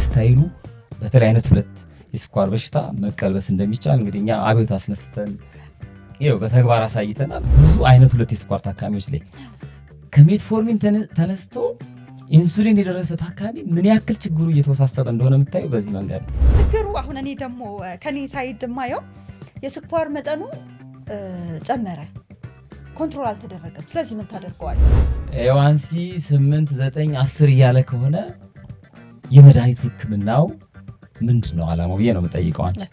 lifestyle ኡ በተለይ አይነት ሁለት የስኳር በሽታ መቀልበስ እንደሚቻል እንግዲህ እኛ አብዮት አስነስተን ይኸው በተግባር አሳይተናል። ብዙ አይነት ሁለት የስኳር ታካሚዎች ላይ ከ metformin ተነስቶ ኢንሱሊን የደረሰ ታካሚ ምን ያክል ችግሩ እየተወሳሰበ እንደሆነ የምታየው በዚህ መንገድ ነው። ችግሩ አሁን እኔ ደግሞ ከኔ side የማየው የስኳር መጠኑ ጨመረ፣ control አልተደረገም። ስለዚህ ምን ታደርገዋለህ? A1C 8፣ 9፣ 10 እያለ ከሆነ የመድኃኒቱ ሕክምናው ምንድን ነው አላማው ብዬ ነው የምጠይቀው አንቺ።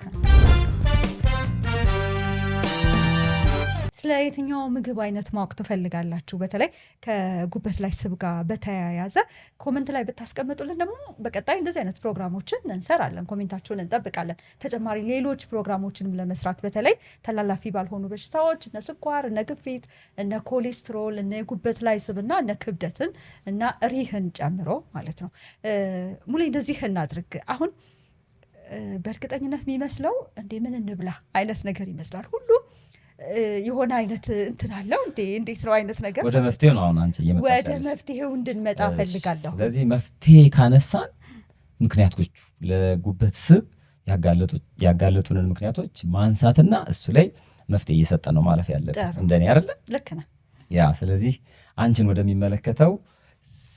ስለ የትኛው ምግብ አይነት ማወቅ ትፈልጋላችሁ? በተለይ ከጉበት ላይ ስብ ጋር በተያያዘ comment ላይ ብታስቀምጡልን ደግሞ በቀጣይ እንደዚህ አይነት ፕሮግራሞችን እንሰራለን። comment ኣችሁን እንጠብቃለን። ተጨማሪ ሌሎች ፕሮግራሞችንም ለመስራት በተለይ ተላላፊ ባልሆኑ በሽታዎች እነ ስኳር፣ እነ ግፊት፣ እነ ኮሌስትሮል፣ እነ የጉበት ላይ ስብና እነ ክብደትን እና ሪህን ጨምሮ ማለት ነው። ሙሌ እንደዚህ እናድርግ። አሁን በእርግጠኝነት የሚመስለው እንዴ ምን እንብላ አይነት ነገር ይመስላል። ሁሉም የሆነ አይነት እንትን አለው እንዴ እንዴት ነው አይነት ነገር። ወደ መፍትሄው ነው አሁን አንቺ እየመጣሽ ወደ ያለሽ። መፍትሄው እንድንመጣ ፈልጋለሁ። ስለዚህ መፍትሄ ካነሳን ምክንያቶቹ ለጉበት ስብ ያጋለጡንን ምክንያቶች ማንሳትና እሱ ላይ መፍትሄ እየሰጠ ነው ማለፍ ያለብን እንደኔ አይደለ? ልክ ነህ። ያ ስለዚህ አንቺን ወደሚመለከተው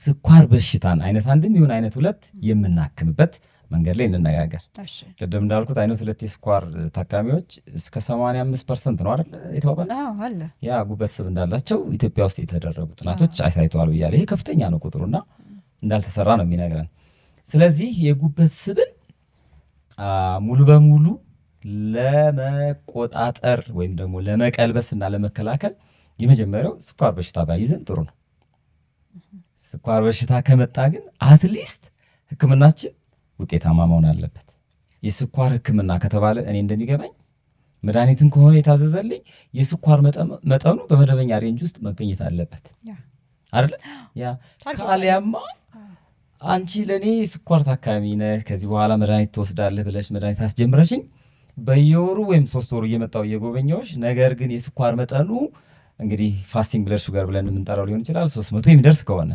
ስኳር በሽታን አይነት አንድም ይሁን አይነት ሁለት የምናክምበት መንገድ ላይ እንነጋገር። ቅድም እንዳልኩት አይነት ሁለት የስኳር ታካሚዎች እስከ 85% ነው አይደል የተባባለው? አዎ አለ። ያ ጉበት ስብ እንዳላቸው ኢትዮጵያ ውስጥ የተደረጉ ጥናቶች አሳይተዋል ብያለሁ። ይሄ ከፍተኛ ነው ቁጥሩና እንዳልተሰራ ነው የሚነግረን። ስለዚህ የጉበት ስብን ሙሉ በሙሉ ለመቆጣጠር ወይም ደግሞ ለመቀልበስና ለመከላከል የመጀመሪያው ስኳር በሽታ ባይዘን ጥሩ ነው። ስኳር በሽታ ከመጣ ግን at least ሕክምናችን ውጤታማ መሆን አለበት። የስኳር ሕክምና ከተባለ እኔ እንደሚገባኝ መድኃኒትን ከሆነ የታዘዘልኝ የስኳር መጠኑ በመደበኛ range ውስጥ መገኘት አለበት አይደለ? ያ ካሊያማ አንቺ ለእኔ ስኳር ታካሚ ነህ፣ ከዚህ በኋላ መድኃኒት ትወስዳለህ ብለሽ መድኃኒት አስጀምረሽኝ በየወሩ ወይም 3 ወሩ እየመጣው እየጎበኘሁሽ፣ ነገር ግን የስኳር መጠኑ እንግዲህ fasting blood sugar ብለን የምንጠራው ሊሆን ይችላል 300 የሚደርስ ከሆነ፣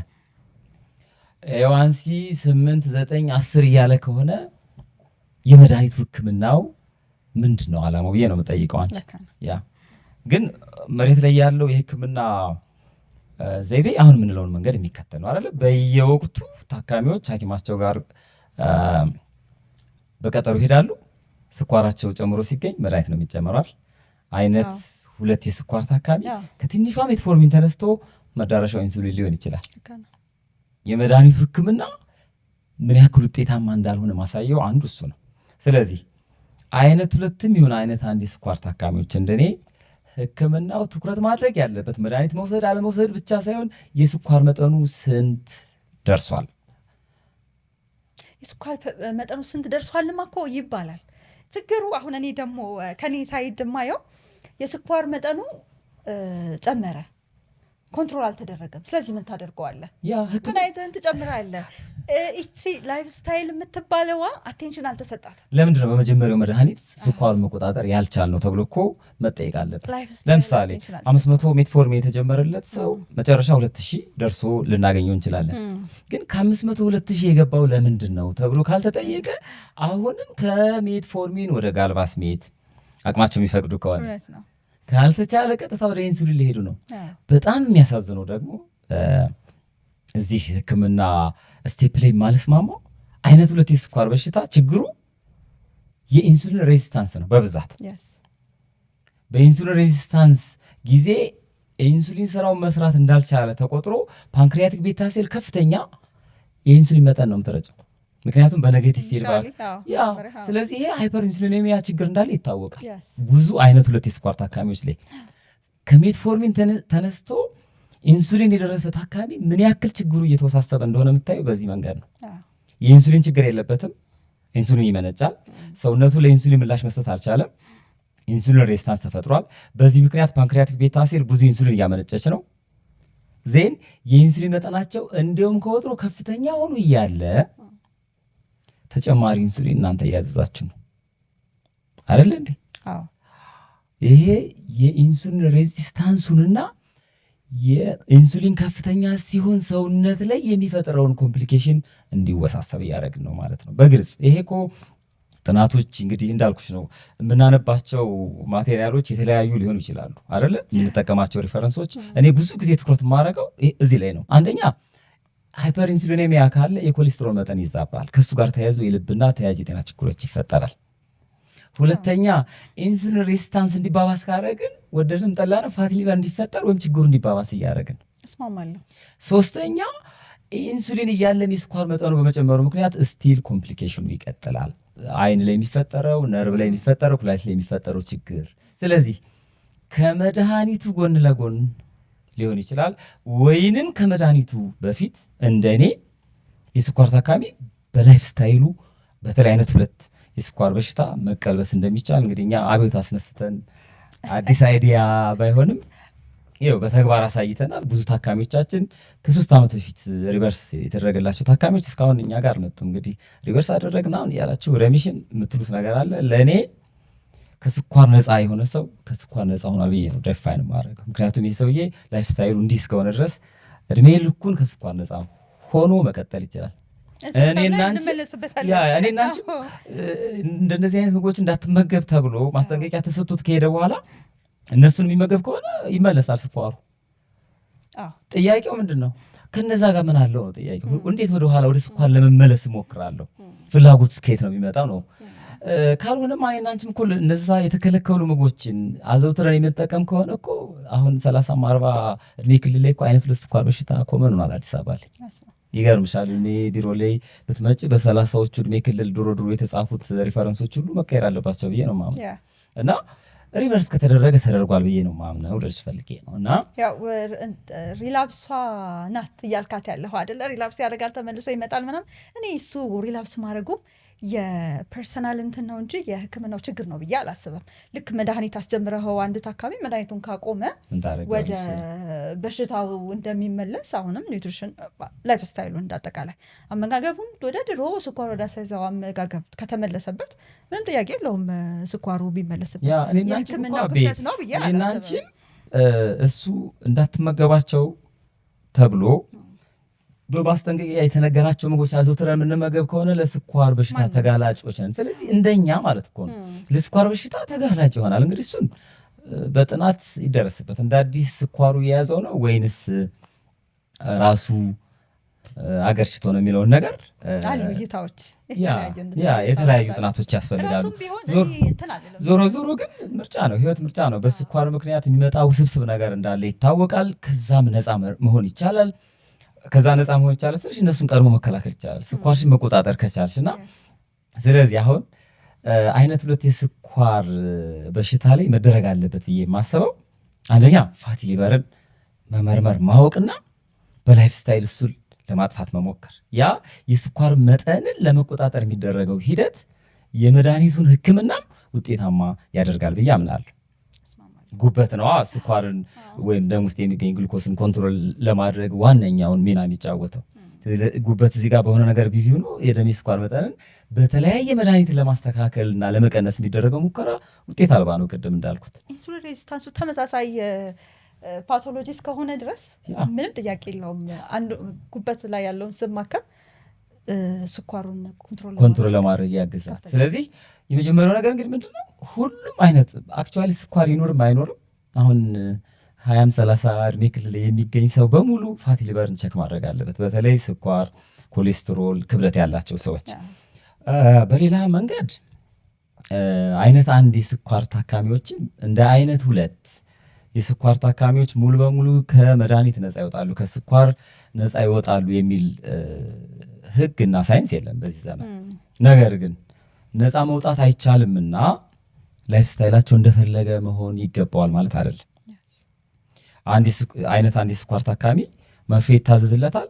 A1C 8፣ 9፣ 10 እያለ ከሆነ የመድኃኒቱ ሕክምናው ምንድን ነው አላማው ብዬ ነው የምጠይቀው አንቺ። ያ ግን መሬት ላይ ያለው የሕክምና ዘይቤ አሁን የምንለውን መንገድ የሚከተል ነው አይደለ? በየወቅቱ ታካሚዎች ሐኪማቸው ጋር በቀጠሮ ይሄዳሉ። ስኳራቸው ጨምሮ ሲገኝ መድኃኒት ነው የሚጨመረው። አይነት ሁለት የስኳር ታካሚ ከትንሿ metformin ተነስቶ መዳረሻው ኢንሱሊን ሊሆን ይችላል። የመድኃኒቱ ሕክምና ምን ያክል ውጤታማ እንዳልሆነ ማሳየው አንዱ እሱ ነው። ስለዚህ አይነት ሁለትም ይሁን አይነት አንድ የስኳር ታካሚዎች እንደኔ ሕክምናው ትኩረት ማድረግ ያለበት መድኃኒት መውሰድ አለመውሰድ ብቻ ሳይሆን የስኳር መጠኑ ስንት ደርሷል። የስኳር መጠኑ ስንት ደርሷልማ እኮ ይባላል። ችግሩ አሁን እኔ ደግሞ ከኔ side የማየው የስኳር መጠኑ ጨመረ፣ control አልተደረገም። ስለዚህ ምን ታደርገዋለህ? መድኃኒትህን ትጨምራለህ። ይቺ lifestyle የምትባለዋ attention አልተሰጣትም። ለምንድን ነው በመጀመሪያው መድኃኒት ስኳሩን መቆጣጠር ያልቻልነው ተብሎ እኮ መጠየቅ አለበት። ለምሳሌ 500 metformin የተጀመረለት ሰው መጨረሻ 2000 ደርሶ ልናገኘው እንችላለን። ግን ከ500 2000 የገባው ለምንድን ነው ተብሎ ካልተጠየቀ አሁንም ከ metformin ወደ Galvus Met አቅማቸው የሚፈቅዱ ከሆነ፣ ካልተቻለ ቀጥታ ወደ ኢንሱሊን ሊሄዱ ነው። በጣም የሚያሳዝነው ደግሞ እዚህ ሕክምና step ላይ ማልስማማው አይነት ሁለት የስኳር በሽታ ችግሩ የ insulin resistance ነው በብዛት። በ insulin resistance ጊዜ የኢንሱሊን ስራውን መስራት እንዳልቻለ ተቆጥሮ pancreatic beta cell ከፍተኛ የኢንሱሊን መጠን ነው የምትረጨው። ምክንያቱም በ negative feedback ያ። ስለዚህ ይሄ hyperinsulinemia ችግር እንዳለ ይታወቃል። ብዙ አይነት ሁለት የስኳር ታካሚዎች ላይ ከ metformin ተነስቶ ኢንሱሊን የደረሰ ታካሚ ምን ያክል ችግሩ እየተወሳሰበ እንደሆነ የምታየው በዚህ መንገድ ነው። የኢንሱሊን ችግር የለበትም፣ ኢንሱሊን ይመነጫል። ሰውነቱ ለኢንሱሊን ምላሽ መስጠት አልቻለም። Insulin resistance ተፈጥሯል። በዚህ ምክንያት pancreatic beta cell ብዙ ኢንሱሊን እያመነጨች ነው። Then የኢንሱሊን መጠናቸው እንዲሁም ከወትሮ ከፍተኛ ሆኖ እያለ ተጨማሪ ኢንሱሊን እናንተ እያዘዛችሁ ነው አይደል እንዴ? ይሄ የ insulin resistance ኡንና የኢንሱሊን ከፍተኛ ሲሆን ሰውነት ላይ የሚፈጥረውን complication እንዲወሳሰብ እያደረግን ነው ማለት ነው። በግልጽ ይሄ እኮ ጥናቶች እንግዲህ እንዳልኩሽ ነው፣ የምናነባቸው material ኦች የተለያዩ ሊሆኑ ይችላሉ አይደለ? የምንጠቀማቸው reference ኦች። እኔ ብዙ ጊዜ ትኩረት የማደርገው እዚህ ላይ ነው። አንደኛ hyperinsulinemia ካለ የኮሌስትሮል መጠን ይዛባል። ከእሱ ጋር ተያይዞ የልብና ተያያዥ የጤና ችግሮች ይፈጠራል። ሁለተኛ insulin resistance እንዲባባስ ካደረግን ወደድንም ጠላንም fatty liver እንዲፈጠር ወይም ችግሩ እንዲባባስ እያደረግን። እስማማለሁ። ሶስተኛ ኢንሱሊን እያለን የስኳር መጠኑ በመጨመሩ ምክንያት still complication ኑ ይቀጥላል። አይን ላይ የሚፈጠረው፣ ነርቭ ላይ የሚፈጠረው፣ ኩላሊት ላይ የሚፈጠረው ችግር። ስለዚህ ከመድኃኒቱ ጎን ለጎን ሊሆን ይችላል፣ ወይንም ከመድኃኒቱ በፊት እንደኔ የስኳር ታካሚ በ lifestyle ኡ በተለይ አይነት ሁለት የስኳር በሽታ መቀልበስ እንደሚቻል እንግዲህ እኛ አብዮት አስነስተን አዲስ idea ባይሆንም ይኸው በተግባር አሳይተናል። ብዙ ታካሚዎቻችን ከ3 ዓመት በፊት reverse የተደረገላቸው ታካሚዎች እስካሁን እኛ ጋር አልመጡም። እንግዲህ reverse አደረግን አሁን እያላችሁ remission የምትሉት ነገር አለ። ለእኔ ከስኳር ነፃ የሆነ ሰው ከስኳር ነፃ ሆኗል ብዬ ነው define የማደርገው። ምክንያቱም ይህ ሰውዬ lifestyle ኡ እንዲህ እስከሆነ ድረስ እድሜ ልኩን ከስኳር ነፃ ሆኖ መቀጠል ይችላል። እኔና አንቺ እንደነዚህ አይነት ምግቦች እንዳትመገብ ተብሎ ማስጠንቀቂያ ተሰጥቶት ከሄደ በኋላ እነሱን የሚመገብ ከሆነ ይመለሳል ስኳሩ። ጥያቄው ምንድን ነው? ከነዛ ጋር ምን አለው ነው ጥያቄው። እንዴት ወደ ኋላ ወደ ስኳር ለመመለስ እሞክራለሁ? ፍላጎት ከየት ነው የሚመጣው ነው። ካልሆነም እኔና አንቺም እኮ እነዛ የተከለከሉ ምግቦችን አዘውትረን የምንጠቀም ከሆነ እኮ አሁን 30፣ 40 እድሜ ክልል ላይ እኮ አይነት ሁለት ስኳር በሽታ common ሆኗል አዲስ አበባ ላይ። ይገርምሻል። እኔ ቢሮ ላይ ብትመጪ በ30ዎቹ እድሜ ክልል ድሮ ድሮ የተጻፉት reference ኦች ሁሉ መቀየር አለባቸው ብዬ ነው የማምነው እና reverse ከተደረገ ተደርጓል ብዬ ነው የማምነው ልልሽ ፈልጌ ነው። እና ያው relapse ሷ ናት እያልካት ያለኸው አይደለ? Relapse ያደርጋል፣ ተመልሶ ይመጣል ምናምን። እኔ እሱ relapse ማድረጉም የ personal እንትን ነው እንጂ የሕክምናው ችግር ነው ብዬ አላስብም። ልክ መድኃኒት አስጀምረኸው አንድ ታካሚ መድኃኒቱን ካቆመ ወደ በሽታው እንደሚመለስ አሁንም nutrition፣ lifestyle ኡ፣ እንዳጠቃላይ አመጋገቡን ወደ ድሮ ስኳር ወደ አስያዘው አመጋገብ ከተመለሰበት ምንም ጥያቄ የለውም ስኳሩ ቢመለስበት የሕክምናው ክፍተት ነው ብዬ አላስብም። እሱ እንዳትመገባቸው ተብሎ በማስጠንቀቂያ የተነገራቸው ምግቦች አዘውትረን የምንመገብ ከሆነ ለስኳር በሽታ ተጋላጮች ነን። ስለዚህ እንደኛ ማለት እኮ ነው ለስኳር በሽታ ተጋላጭ ይሆናል። እንግዲህ እሱን በጥናት ይደረስበት። እንደ አዲስ ስኳሩ የያዘው ነው ወይንስ ራሱ አገርሽቶ ነው የሚለውን ነገር አሉ እይታዎች። የተለያዩ ጥናቶች ያስፈልጋሉ። ዞሮ ዞሮ ግን ምርጫ ነው፣ ህይወት ምርጫ ነው። በስኳር ምክንያት የሚመጣ ውስብስብ ነገር እንዳለ ይታወቃል። ከዛም ነፃ መሆን ይቻላል። ከዛ ነፃ መሆን ይቻላል ስልሽ እነሱን ቀድሞ መከላከል ይቻላል፣ ስኳርሽን መቆጣጠር ከቻልሽ። እና ስለዚህ አሁን አይነት ሁለት የስኳር በሽታ ላይ መደረግ አለበት ብዬ የማስበው አንደኛ fatty liver ን መመርመር፣ ማወቅና በ lifestyle እሱን ለማጥፋት መሞከር። ያ የስኳር መጠንን ለመቆጣጠር የሚደረገው ሂደት የመድኃኒቱን ሕክምናም ውጤታማ ያደርጋል ብዬ አምናለሁ። ጉበት ነዋ ስኳርን ወይም ደም ውስጥ የሚገኝ ግሉኮስን control ለማድረግ ዋነኛውን ሚና የሚጫወተው። ጉበት እዚህ ጋር በሆነ ነገር busy ሆኖ የደም የስኳር መጠንን በተለያየ መድኃኒት ለማስተካከል እና ለመቀነስ የሚደረገው ሙከራ ውጤት አልባ ነው። ቅድም እንዳልኩት insulin resistance ኡ ተመሳሳይ pathology እስከሆነ ድረስ ምንም ጥያቄ የለውም። አንዱ ጉበት ላይ ያለውን ስብ ማከም ስኳሩን control ለማድረግ ያግዛል። ስለዚህ የመጀመሪያው ነገር እንግዲህ ምንድን ነው፣ ሁሉም አይነት actually ስኳር ይኖርም አይኖርም አሁን 20ም 30 እድሜ ክልል የሚገኝ ሰው በሙሉ fatty liver ን check ማድረግ አለበት። በተለይ ስኳር፣ ኮሌስትሮል፣ ክብደት ያላቸው ሰዎች። በሌላ መንገድ አይነት አንድ የስኳር ታካሚዎችም እንደ አይነት ሁለት የስኳር ታካሚዎች ሙሉ በሙሉ ከመድኃኒት ነፃ ይወጣሉ፣ ከስኳር ነፃ ይወጣሉ የሚል ሕግ እና ሳይንስ የለም በዚህ ዘመን። ነገር ግን ነፃ መውጣት አይቻልምና lifestyle ኣቸው እንደፈለገ መሆን ይገባዋል ማለት አይደለም። አይነት አንድ የስኳር ታካሚ መርፌ ይታዘዝለታል።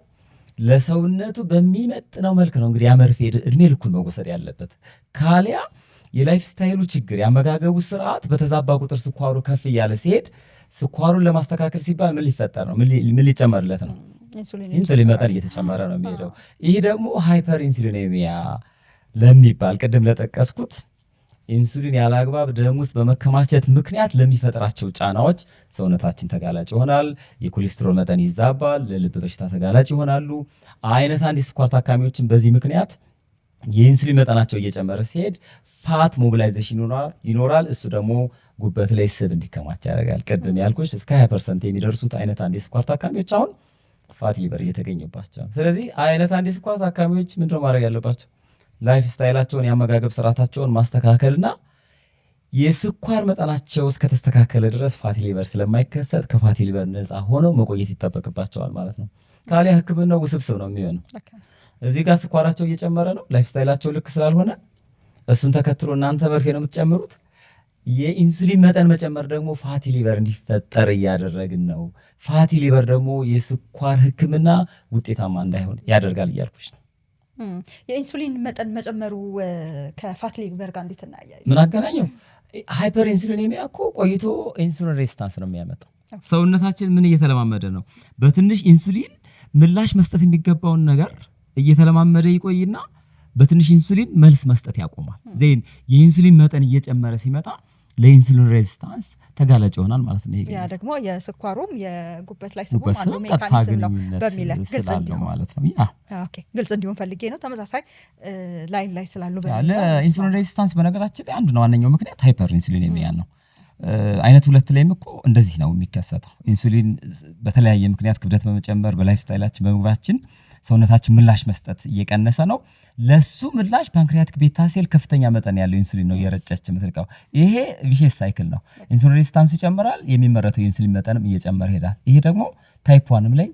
ለሰውነቱ በሚመጥነው መልክ ነው እንግዲህ ያ መርፌ እድሜ ልኩን መወሰድ ያለበት። ካሊያ የ lifestyle ኡ ችግር፣ የአመጋገቡ ስርዓት በተዛባ ቁጥር ስኳሩ ከፍ እያለ ሲሄድ ስኳሩን ለማስተካከል ሲባል ምን ሊፈጠር ነው? ምን ሊጨመርለት ነው? ኢንሱሊን መጠን እየተጨመረ ነው የሚሄደው። ይህ ደግሞ hyperinsulinemia ለሚባል ቅድም ለጠቀስኩት ኢንሱሊን ያለ አግባብ ደም ውስጥ በመከማቸት ምክንያት ለሚፈጥራቸው ጫናዎች ሰውነታችን ተጋላጭ ይሆናል። የኮሌስትሮል መጠን ይዛባል፣ ለልብ በሽታ ተጋላጭ ይሆናሉ። አይነት አንድ የስኳር ታካሚዎችን በዚህ ምክንያት የኢንሱሊን መጠናቸው እየጨመረ ሲሄድ fat mobilization ይኖራል። እሱ ደግሞ ጉበት ላይ ስብ እንዲከማች ያደርጋል። ቅድም ያልኩሽ እስከ 20% የሚደርሱት አይነት አንድ የስኳር ታካሚዎች አሁን fatty liver እየተገኘባቸው ነው። ስለዚህ አይነት አንድ የስኳር ታካሚዎች ምንድነው ማድረግ ያለባቸው? Lifestyle ኣቸውን፣ የአመጋገብ ስርዓታቸውን ማስተካከልና የስኳር መጠናቸው እስከተስተካከለ ድረስ fatty liver ስለማይከሰት ከ fatty liver ነፃ ሆነው መቆየት ይጠበቅባቸዋል ማለት ነው። ካለዚያ ሕክምናው ውስብስብ ነው የሚሆነው። እዚህ ጋር ስኳራቸው እየጨመረ ነው፣ lifestyle ኣቸው ልክ ስላልሆነ እሱን ተከትሎ እናንተ መርፌ ነው የምትጨምሩት። የኢንሱሊን መጠን መጨመር ደግሞ fatty liver እንዲፈጠር እያደረግን ነው። Fatty liver ደግሞ የስኳር ሕክምና ውጤታማ እንዳይሆን ያደርጋል እያልኩሽ ነው። የኢንሱሊን መጠን መጨመሩ ከ fatty liver ጋር እንዴት እናያይዝ? ምን አገናኘው? Hyperinsulinemia እኮ ቆይቶ insulin resistance ነው የሚያመጣው። ሰውነታችን ምን እየተለማመደ ነው? በትንሽ ኢንሱሊን ምላሽ መስጠት የሚገባውን ነገር እየተለማመደ ይቆይና በትንሽ ኢንሱሊን መልስ መስጠት ያቆማል። Then የኢንሱሊን መጠን እየጨመረ ሲመጣ ለ insulin resistance ተጋላጭ ይሆናል ማለት ነው። ያ ደግሞ የስኳሩም የጉበት ላይ ስቡም አንዱ mechanism ነው በሚል ግልጽ እንዲሆን ማለት ነው። ያ Okay፣ ግልጽ እንዲሆን ፈልጌ ነው። ተመሳሳይ ላይን ላይ ስላሉ። ለ insulin resistance በነገራችን ላይ አንዱ ነው ዋነኛው ምክንያት hyperinsulinemia ነው። አይነት ሁለት ላይም እኮ እንደዚህ ነው የሚከሰተው። ኢንሱሊን በተለያየ ምክንያት ክብደት በመጨመር፣ በ lifestyle ኣችን፣ በምግባችን ሰውነታችን ምላሽ መስጠት እየቀነሰ ነው። ለሱ ምላሽ pancreatic beta cell ከፍተኛ መጠን ያለው ኢንሱሊን ነው እየረጨች የምትልቀው። ይሄ vicious cycle ነው። Insulin resistance ኡ ይጨምራል፣ የሚመረተው የኢንሱሊን መጠንም እየጨመረ ይሄዳል። ይሄ ደግሞ type 1 ም ላይ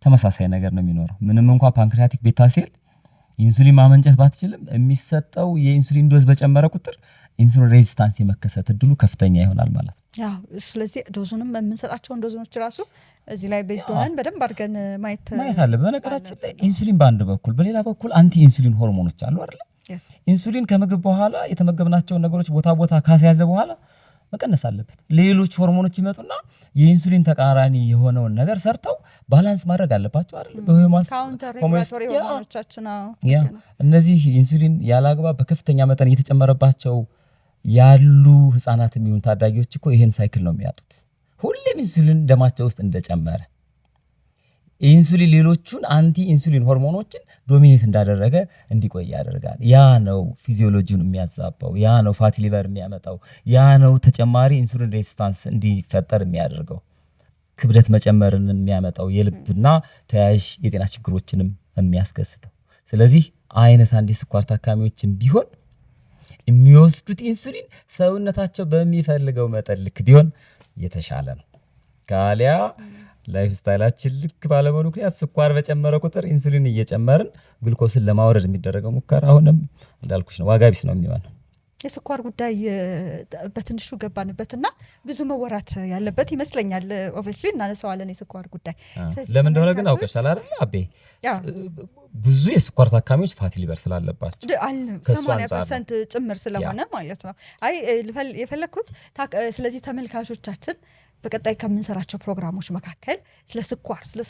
ተመሳሳይ ነገር ነው የሚኖረው። ምንም እንኳ pancreatic beta cell ኢንሱሊን ማመንጨት ባትችልም የሚሰጠው የኢንሱሊን dose በጨመረ ቁጥር insulin resistance የመከሰት እድሉ ከፍተኛ ይሆናል ማለት ነው። ያው ስለዚህ dose ኡንም የምንሰጣቸውን dose ኦች ራሱ እዚህ ላይ based ሆነን በደንብ አድርገን ማየት ማየት አለ። በነገራችን ላይ ኢንሱሊን በአንድ በኩል፣ በሌላ በኩል anti insulin ሆርሞኖች አሉ አይደለ? ኢንሱሊን ከምግብ በኋላ የተመገብናቸውን ነገሮች ቦታ ቦታ ካስያዘ በኋላ መቀነስ አለበት። ሌሎች ሆርሞኖች ይመጡና የኢንሱሊን ተቃራኒ የሆነውን ነገር ሰርተው balance ማድረግ አለባቸው አይደል? Counter regulatory ሆርሞኖቻችን። Yeah፣ እነዚህ ኢንሱሊን ያለ አግባብ በከፍተኛ መጠን እየተጨመረባቸው ያሉ ህጻናት የሚሆኑ ታዳጊዎች እኮ ይሄን cycle ነው የሚያጡት። ሁሌም ኢንሱሊን ደማቸው ውስጥ እንደጨመረ ኢንሱሊን ሌሎቹን anti insulin ሆርሞኖችን dominate እንዳደረገ እንዲቆይ ያደርጋል። ያ ነው physiology ውን የሚያዛባው፣ ያ ነው fatty liver የሚያመጣው፣ ያ ነው ተጨማሪ insulin resistance እንዲፈጠር የሚያደርገው፣ ክብደት መጨመርን የሚያመጣው፣ የልብና ተያያዥ የጤና ችግሮችንም የሚያስከስተው። ስለዚህ አይነት አንድ የስኳር ታካሚዎችን ቢሆን የሚወስዱት ኢንሱሊን ሰውነታቸው በሚፈልገው መጠን ልክ ቢሆን የተሻለ ነው። ካለዚያ lifestyle ኣችን ልክ ባለመሆኑ ምክንያት ስኳር በጨመረ ቁጥር ኢንሱሊን እየጨመርን ግሉኮስን ለማውረድ የሚደረገው ሙከራ አሁንም እንዳልኩሽ ነው፣ ዋጋ ቢስ ነው የሚሆነው። የስኳር ጉዳይ በትንሹ ገባንበትና ብዙ መወራት ያለበት ይመስለኛል። Obviously እናነሳዋለን የስኳር ጉዳይ። ለምን እንደሆነ ግን አውቀሻል አይደል አቤ? ብዙ የስኳር ታካሚዎች fatty liver ስላለባቸው። 80% ጭምር ስለሆነ ማለት ነው። አይ የፈለግኩት ስለዚህ ተመልካቾቻችን በቀጣይ ከምንሰራቸው ፕሮግራሞች መካከል ስለ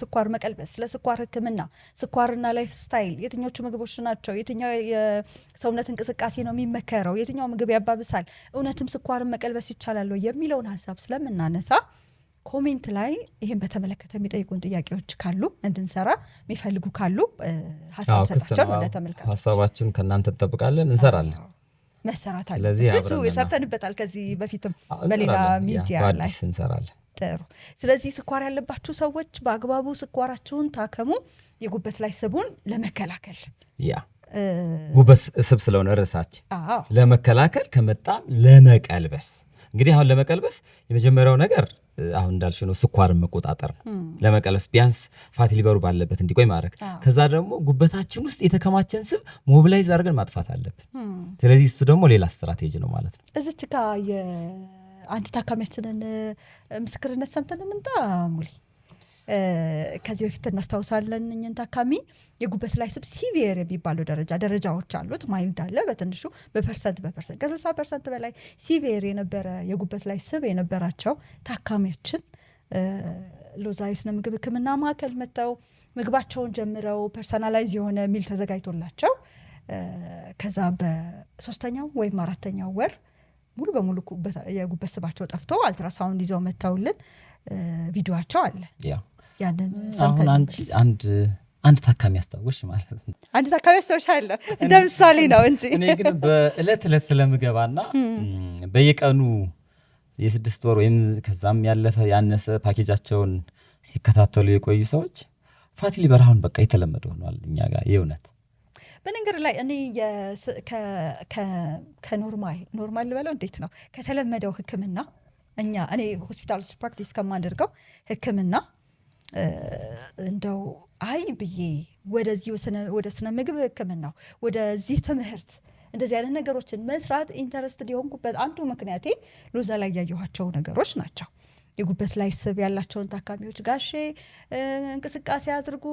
ስኳር መቀልበስ፣ ስለ ስኳር ሕክምና፣ ስኳርና lifestyle፣ የትኞቹ ምግቦች ናቸው፣ የትኛው የሰውነት እንቅስቃሴ ነው የሚመከረው፣ የትኛው ምግብ ያባብሳል፣ እውነትም ስኳርን መቀልበስ ይቻላል ወይ የሚለውን ሀሳብ ስለምናነሳ comment ላይ ይህን በተመለከተ የሚጠይቁን ጥያቄዎች ካሉ፣ እንድንሰራ የሚፈልጉ ካሉ ሀሳብ ሰጣቸው ወደ ተመልካቾች። ሀሳባችሁን ከእናንተ እንጠብቃለን፣ እንሰራለን። መሰራት አለበት። ብዙ ሰርተንበታል ከዚህ በፊትም በሌላ ሚዲያ ላይ። እንሰራለን። ጥሩ። ስለዚህ ስኳር ያለባችሁ ሰዎች በአግባቡ ስኳራችሁን ታከሙ፣ የጉበት ላይ ስቡን ለመከላከል። Yeah፣ ጉበት ስብ ስለሆነ ርዕሳችን ለመከላከል ከመጣም ለመቀልበስ። እንግዲህ አሁን ለመቀልበስ የመጀመሪያው ነገር አሁን እንዳልሽ ነው፣ ስኳርን መቆጣጠር ነው። ለመቀልበስ ቢያንስ fatty liver ኡ ባለበት እንዲቆይ ማድረግ፣ ከዛ ደግሞ ጉበታችን ውስጥ የተከማቸን ስብ mobilize አድርገን ማጥፋት አለብን። ስለዚህ እሱ ደግሞ ሌላ ስትራቴጂ ነው ማለት ነው። እዚች ጋ የአንድ ታካሚያችንን ምስክርነት ሰምተን እንምጣ ሙሊ። ከዚህ በፊት እናስታውሳለን እኝን ታካሚ የጉበት ላይ ስብ severe የሚባለው ደረጃ፣ ደረጃዎች አሉት። Mild አለ፣ በትንሹ በ percent ከ60% በላይ severe የነበረ የጉበት ላይ ስብ የነበራቸው ታካሚያችን ሎዛ የስነ ምግብ ሕክምና ማዕከል መጥተው ምግባቸውን ጀምረው personalize የሆነ meal ተዘጋጅቶላቸው ከዛ በሶስተኛው ወይም አራተኛው ወር ሙሉ በሙሉ የጉበት ስባቸው ጠፍቶ አልትራሳውንድ ይዘው መጥተውልን ቪዲዮአቸው አለ። ያንን አሁን አንቺ አንድ ታካሚ አስታወሽ ማለት ነው። አንድ ታካሚ አስታውሻለሁ እንደ ምሳሌ ነው እንጂ እኔ ግን በእለት እለት ስለምገባና በየቀኑ የ6 ወር ወይም ከዛም ያለፈ ያነሰ ፓኬጃቸውን ሲከታተሉ የቆዩ ሰዎች fatty liver አሁን በቃ የተለመደ ሆኗል እኛ ጋር የእውነት። በነገር ላይ እኔ ከ normal normal ልበለው እንዴት ነው ከተለመደው ሕክምና እኔ ሆስፒታል ውስጥ practice ከማደርገው ሕክምና እንደው አይ ብዬ ወደዚህ ወደ ስነ ምግብ ሕክምናው ወደዚህ ትምህርት እንደዚህ አይነት ነገሮችን መስራት interest ሊሆንኩበት አንዱ ምክንያቴ ሎዛ ላይ ያየኋቸው ነገሮች ናቸው። የጉበት ላይ ስብ ያላቸውን ታካሚዎች ጋሼ እንቅስቃሴ አድርጉ፣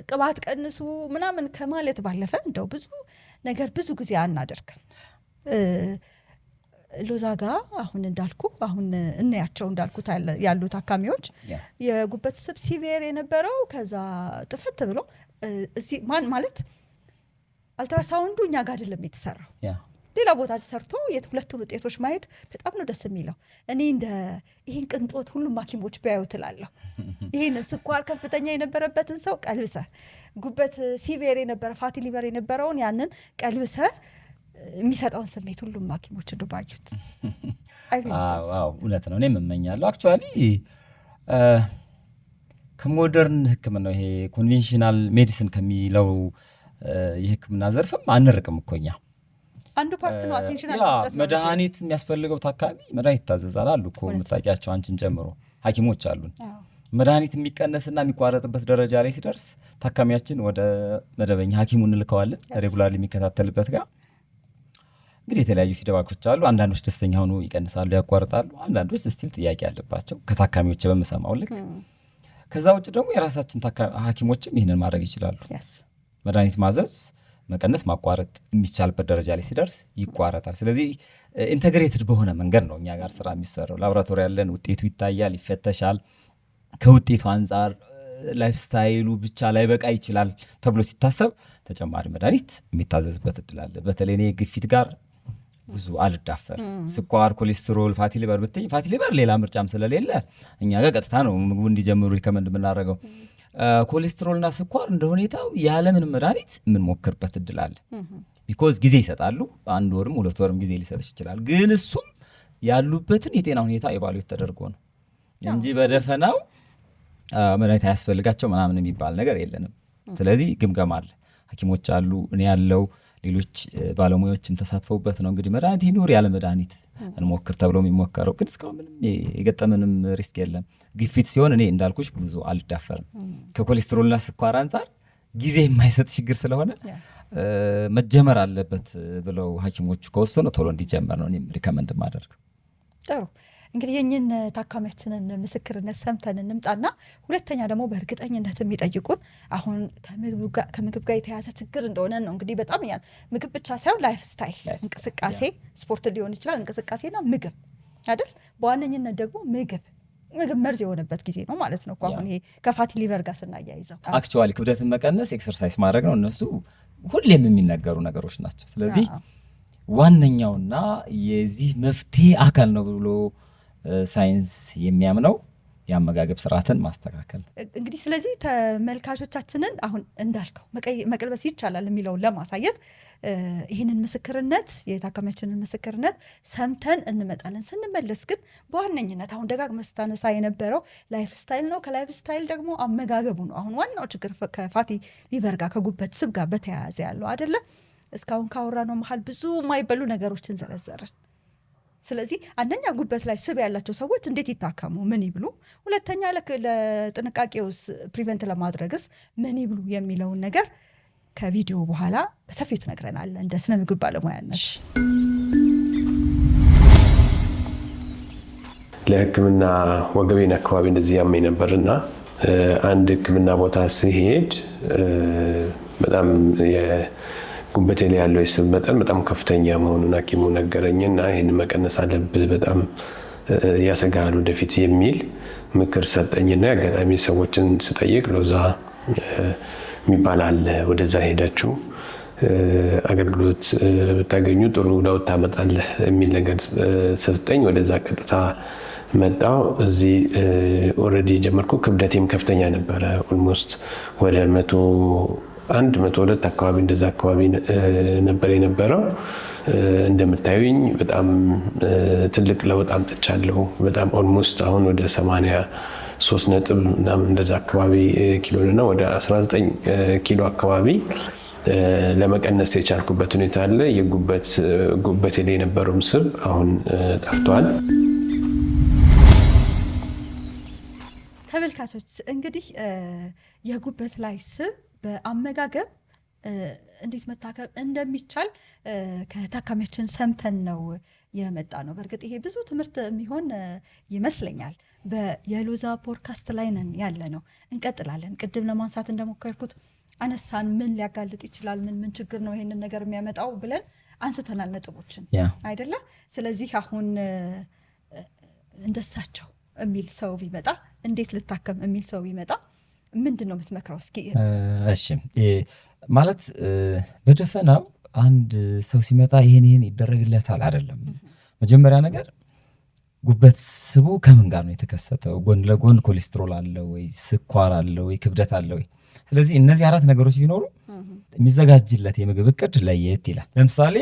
ቅባት ቀንሱ ምናምን ከማለት ባለፈ እንደው ብዙ ነገር ብዙ ጊዜ አናደርግም። ሎዛ ጋ አሁን እንዳልኩ አሁን እናያቸው እንዳልኩት ያሉ ታካሚዎች የጉበት ስብ severe የነበረው ከዛ ጥፍት ብሎ እዚህ ማን ማለት አልትራሳውንዱ እኛ ጋር አይደለም የተሰራው፣ ሌላ ቦታ ተሰርቶ የሁለቱን ውጤቶች ማየት በጣም ነው ደስ የሚለው። እኔ እንደ ይህን ቅንጦት ሁሉም ሐኪሞች ቢያዩ እላለሁ። ይህን ስኳር ከፍተኛ የነበረበትን ሰው ቀልብሰ፣ ጉበት severe የነበረ fatty liver የነበረውን ያንን ቀልብሰ የሚሰጠውን ስሜት ሁሉም ሐኪሞች እንደው ባዩት። እውነት ነው። እኔም እመኛለሁ። Actually ከ modern ሕክምና ይሄ conventional medicine ከሚለው የሕክምና ዘርፍም አንርቅም እኮ እኛ። አንዱ part ነው attention አለመስጠት ነው። መድኃኒት የሚያስፈልገው ታካሚ መድኃኒት ይታዘዛል አሉ እኮ የምታውቂያቸው አንቺን ጨምሮ ሐኪሞች አሉን። መድኃኒት የሚቀነስና የሚቋረጥበት ደረጃ ላይ ሲደርስ ታካሚያችን ወደ መደበኛ ሐኪሙ እንልከዋለን፣ regularly የሚከታተልበት ጋር። እንግዲህ የተለያዩ feedback ኦች አሉ። አንዳንዶች ደስተኛ ሆኖ ይቀንሳሉ፣ ያቋርጣሉ። አንዳንዶች still ጥያቄ አለባቸው ከታካሚዎች በምሰማው ልክ። ከዛ ውጭ ደግሞ የራሳችን ሐኪሞችም ይህንን ማድረግ ይችላሉ። መድኃኒት ማዘዝ፣ መቀነስ፣ ማቋረጥ የሚቻልበት ደረጃ ላይ ሲደርስ ይቋረጣል። ስለዚህ integrated በሆነ መንገድ ነው እኛ ጋር ስራ የሚሰራው። ላቦራቶሪ ያለን፣ ውጤቱ ይታያል፣ ይፈተሻል። ከውጤቱ አንጻር lifestyle ኡ ብቻ ላይበቃ ይችላል ተብሎ ሲታሰብ ተጨማሪ መድኃኒት የሚታዘዝበት እድል አለ። በተለይ እኔ ግፊት ጋር ብዙ አልዳፈርም። ስኳር፣ ኮሌስትሮል፣ fatty liver ብትይ fatty liver ሌላ ምርጫም ስለሌለ እኛ ጋር ቀጥታ ነው ምግቡ እንዲጀምሩ recommend የምናደርገው። ኮሌስትሮልና ስኳር እንደ ሁኔታው ያለምንም መድኃኒት የምንሞክርበት እድል አለ። Because ጊዜ ይሰጣሉ። 1 ወርም 2 ወርም ጊዜ ሊሰጥሽ ይችላል። ግን እሱም ያሉበትን የጤና ሁኔታ evaluate ተደርጎ ነው እንጂ በደፈናው መድኃኒት አያስፈልጋቸው ምናምን የሚባል ነገር የለንም። ስለዚህ ግምገማ አለ፣ ሐኪሞች አሉ፣ እኔ ያለው ሌሎች ባለሙያዎችም ተሳትፈውበት ነው እንግዲህ መድኃኒት ይኑር ያለ መድኃኒት እንሞክር ተብሎ የሚሞከረው። ግን እስካሁን ምንም የገጠመንም risk የለም። ግፊት ሲሆን እኔ እንዳልኩሽ ብዙ አልዳፈርም። ከኮሌስትሮልና ስኳር አንጻር ጊዜ የማይሰጥ ችግር ስለሆነ መጀመር አለበት ብለው ሐኪሞቹ ከወሰኑ ቶሎ እንዲጀመር ነው እኔም recommend የማደርገው። ጥሩ፣ እንግዲህ የእኝን ታካሚያችንን ምስክርነት ሰምተን እንምጣና ሁለተኛ ደግሞ በእርግጠኝነት የሚጠይቁን አሁን ከምግብ ጋር የተያያዘ ችግር እንደሆነ ነው። እንግዲህ በጣም ያ ምግብ ብቻ ሳይሆን lifestyle፣ እንቅስቃሴ፣ ስፖርት ሊሆን ይችላል፣ እንቅስቃሴና ምግብ አይደል? በዋነኝነት ደግሞ ምግብ መርዝ የሆነበት ጊዜ ነው ማለት ነው አሁን ይሄ ከ fatty liver ጋር ስናያይዘው። Actually ክብደትን መቀነስ exercise ማድረግ ነው። እነሱ ሁሌም የሚነገሩ ነገሮች ናቸው። ስለዚህ ዋነኛውና የዚህ መፍትሄ አካል ነው ብሎ ሳይንስ የሚያምነው የአመጋገብ ስርዓትን ማስተካከል። እንግዲህ ስለዚህ ተመልካቾቻችንን አሁን እንዳልከው መቀልበስ ይቻላል የሚለውን ለማሳየት ይህንን ምስክርነት የታካሚያችንን ምስክርነት ሰምተን እንመጣለን። ስንመለስ ግን በዋነኝነት አሁን ደጋግመህ ስታነሳ የነበረው lifestyle ነው። ከ lifestyle ደግሞ አመጋገቡ ነው። አሁን ዋናው ችግር ከ fatty liver ጋር ከጉበት ስብ ጋር በተያያዘ ያለው አይደለም። እስካሁን ካወራነው መሀል ብዙ የማይበሉ ነገሮችን ዘረዘርን። ስለዚህ አንደኛ ጉበት ላይ ስብ ያላቸው ሰዎች እንዴት ይታከሙ፣ ምን ይብሉ? ሁለተኛ ለጥንቃቄውስ prevent ለማድረግስ ምን ይብሉ የሚለውን ነገር ከቪዲዮ በኋላ በሰፊው ትነግረናለህ እንደ ስነ ምግብ ባለሙያነት። ለሕክምና ወገቤን አካባቢ እንደዚህ ያመኝ ነበርና አንድ ሕክምና ቦታ ስሄድ በጣም ጉበቴ ላይ ያለው የስብ መጠን በጣም ከፍተኛ መሆኑን ሐኪሙ ነገረኝና ይሄን መቀነስ አለብህ፣ በጣም ያሰጋል ወደፊት የሚል ምክር ሰጠኝና አጋጣሚ ሰዎችን ስጠይቅ ሎዛ የሚባል አለ፣ ወደዛ ሄዳችሁ አገልግሎት ብታገኙ ጥሩ ለውጥ ታመጣለህ የሚል ነገር ሰጠኝ። ወደዛ ቀጥታ መጣው። እዚህ already ጀመርኩ። ክብደቴም ከፍተኛ ነበረ። Almost ወደ 101፣ 102 አካባቢ እንደዛ አካባቢ ነበር የነበረው። እንደምታዩኝ በጣም ትልቅ ለውጥ አምጥቻለሁ። በጣም almost አሁን ወደ 83 ነጥብ ምናምን እንደዛ አካባቢ ኪሎ እና ወደ 19 ኪሎ አካባቢ ለመቀነስ የቻልኩበት ሁኔታ አለ። የጉበት ጉበቴ ላይ የነበረውም ስብ አሁን ጠፍቷል። ተመልካቾች፣ እንግዲህ የጉበት ላይ ስብ በአመጋገብ እንዴት መታከም እንደሚቻል ከታካሚያችን ሰምተን ነው የመጣነው። በእርግጥ ይሄ ብዙ ትምህርት የሚሆን ይመስለኛል። በየሎዛ ፖድካስት ላይ ነን ያለነው። እንቀጥላለን። ቅድም ለማንሳት እንደሞከርኩት አነሳን፣ ምን ሊያጋልጥ ይችላል፣ ምን ምን ችግር ነው ይሄንን ነገር የሚያመጣው ብለን አንስተናል ነጥቦችን አይደለ? ስለዚህ አሁን እንደሳቸው የሚል ሰው ቢመጣ፣ እንዴት ልታከም የሚል ሰው ቢመጣ ምንድን ነው የምትመክረው? እስኪ። እሺ፣ ማለት በደፈናው አንድ ሰው ሲመጣ ይሄን ይሄን ይደረግለታል አይደለም። መጀመሪያ ነገር ጉበት ስቡ ከምን ጋር ነው የተከሰተው? ጎን ለጎን ኮሌስትሮል አለ ወይ? ስኳር አለ ወይ? ክብደት አለ ወይ? ስለዚህ እነዚህ አራት ነገሮች ቢኖሩ የሚዘጋጅለት የምግብ እቅድ ለየት ይላል። ለምሳሌ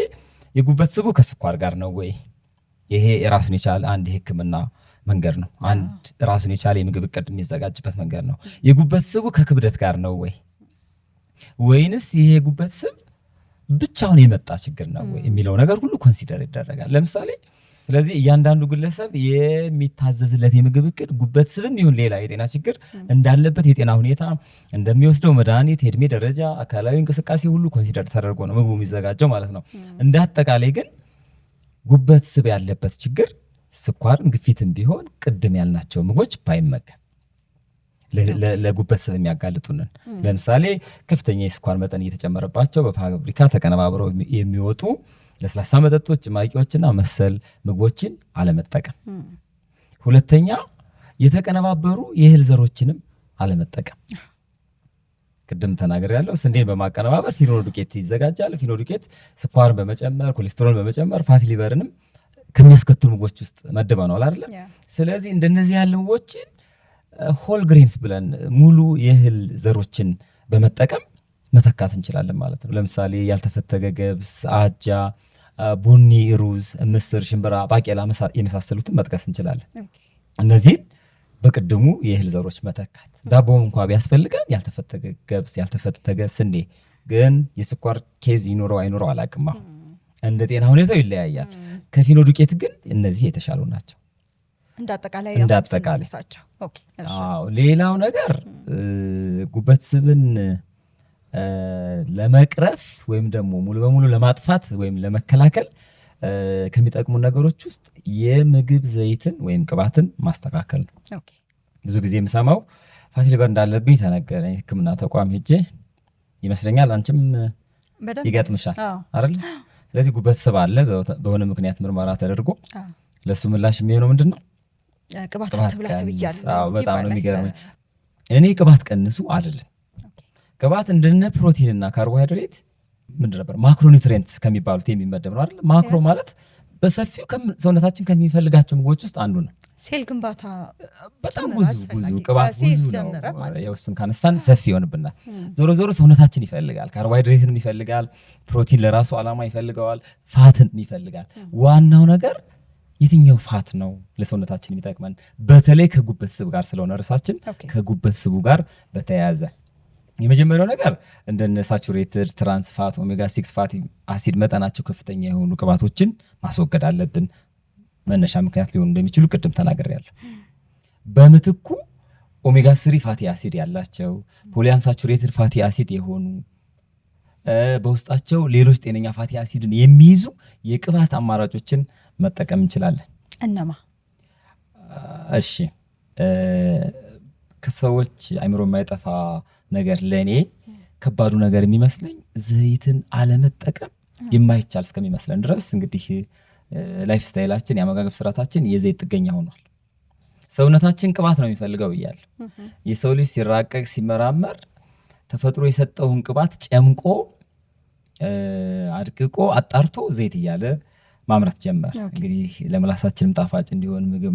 የጉበት ስቡ ከስኳር ጋር ነው ወይ? ይሄ ራሱን የቻለ አንድ የሕክምና መንገድ ነው። አንድ ራሱን የቻለ የምግብ እቅድ የሚዘጋጅበት መንገድ ነው። የጉበት ስቡ ከክብደት ጋር ነው ወይ? ወይንስ ይሄ የጉበት ስብ ብቻውን የመጣ ችግር ነው ወይ የሚለው ነገር ሁሉ consider ይደረጋል። ለምሳሌ ስለዚህ እያንዳንዱ ግለሰብ የሚታዘዝለት የምግብ እቅድ ጉበት ስብም ይሁን ሌላ የጤና ችግር እንዳለበት የጤና ሁኔታ፣ እንደሚወስደው መድኃኒት፣ የእድሜ ደረጃ፣ አካላዊ እንቅስቃሴ ሁሉ consider ተደርጎ ነው ምግቡ የሚዘጋጀው ማለት ነው። እንደ አጠቃላይ ግን ጉበት ስብ ያለበት ችግር ስኳርም ግፊትም ቢሆን ቅድም ያልናቸው ምግቦች ባይመገብ፣ ለጉበት ስብ የሚያጋልጡንን፣ ለምሳሌ ከፍተኛ የስኳር መጠን እየተጨመረባቸው በፋብሪካ ተቀነባብረው የሚወጡ ለስላሳ መጠጦች፣ ጭማቂዎችና መሰል ምግቦችን አለመጠቀም። ሁለተኛ የተቀነባበሩ የእህል ዘሮችንም አለመጠቀም። ቅድም ተናግሬያለሁ፣ ስንዴን በማቀነባበር ፊኖ ዱቄት ይዘጋጃል። ፊኖ ዱቄት ስኳርን በመጨመር፣ ኮሌስትሮልን በመጨመር fatty liver ንም ከሚያስከትሉ ምግቦች ውስጥ መድበነዋል አይደለ? ስለዚህ እንደነዚህ ያሉ ምግቦችን whole grains ብለን ሙሉ የእህል ዘሮችን በመጠቀም መተካት እንችላለን ማለት ነው። ለምሳሌ ያልተፈተገ ገብስ፣ አጃ፣ ቡኒ ሩዝ፣ ምስር፣ ሽምብራ፣ ባቄላ የመሳሰሉትን መጥቀስ እንችላለን። እነዚህን በቅድሙ የእህል ዘሮች መተካት። ዳቦም እንኳ ቢያስፈልገን ያልተፈተገ ገብስ፣ ያልተፈተገ ስንዴ፣ ግን የስኳር case ይኖረው አይኖረው አላቅም። አሁን እንደ ጤና ሁኔታው ይለያያል። ከፊኖ ዱቄት ግን እነዚህ የተሻሉ ናቸው። እንደ አጠቃላይ። እንደ አጠቃላይ። አዎ። ሌላው ነገር ጉበት ስብን ለመቅረፍ ወይም ደግሞ ሙሉ በሙሉ ለማጥፋት ወይም ለመከላከል ከሚጠቅሙ ነገሮች ውስጥ የምግብ ዘይትን ወይም ቅባትን ማስተካከል ነው። ብዙ ጊዜ የምሰማው fatty liver እንዳለብኝ ተነገረኝ፣ ሕክምና ተቋም ሄጄ ይመስለኛል፣ አንቺም ይገጥምሻል አይደል? ስለዚህ ጉበት ስብ አለ፣ በሆነ ምክንያት ምርመራ ተደርጎ ለእሱ ምላሽ የሚሆነው ምንድን ነው? ቅባት አትብላ ተብያለሁ። በጣም ነው የሚገርመኝ። እኔ ቅባት ቀንሱ አይደለም። ቅባት እንደነ ፕሮቲንና ካርቦሃይድሬት ምንድን ነበር macronutrient ከሚባሉት የሚመደብ ነው አይደል? Macro ማለት በሰፊው ሰውነታችን ከሚፈልጋቸው ምግቦች ውስጥ አንዱ ነው። ሴል ግንባታ በጣም ብዙ ብዙ ቅባት ብዙ ነው። ያው እሱን ካነሳን ሰፊ ይሆንብናል። ዞሮ ዞሮ ሰውነታችን ይፈልጋል። ካርቦሃይድሬትንም ይፈልጋል፣ ፕሮቲን ለራሱ ዓላማ ይፈልገዋል፣ fat ን ይፈልጋል። ዋናው ነገር የትኛው fat ነው ለሰውነታችን የሚጠቅመን፣ በተለይ ከጉበት ስብ ጋር ስለሆነ ርዕሳችን፣ ከጉበት ስቡ ጋር በተያያዘ የመጀመሪያው ነገር እንደነ saturated trans fat፣ omega 6 fatty acid መጠናቸው ከፍተኛ የሆኑ ቅባቶችን ማስወገድ አለብን። መነሻ ምክንያት ሊሆኑ እንደሚችሉ ቅድም ተናግሬያለሁ። በምትኩ omega 3 fatty acid ያላቸው፣ polyunsaturated fatty acid የሆኑ፣ በውስጣቸው ሌሎች ጤነኛ fatty acid ን የሚይዙ የቅባት አማራጮችን መጠቀም እንችላለን። እነማ? እሺ፣ ከሰዎች አይምሮ የማይጠፋ ነገር፣ ለእኔ ከባዱ ነገር የሚመስለኝ ዘይትን አለመጠቀም የማይቻል እስከሚመስለን ድረስ እንግዲህ lifestyle ኣችን፣ የአመጋገብ ስርዓታችን የዘይት ጥገኛ ሆኗል። ሰውነታችን ቅባት ነው የሚፈልገው ብያለሁ። የሰው ልጅ ሲራቀቅ ሲመራመር ተፈጥሮ የሰጠውን ቅባት ጨምቆ አድቅቆ አጣርቶ ዘይት እያለ ማምረት ጀመር። እንግዲህ ለምላሳችንም ጣፋጭ እንዲሆን ምግብ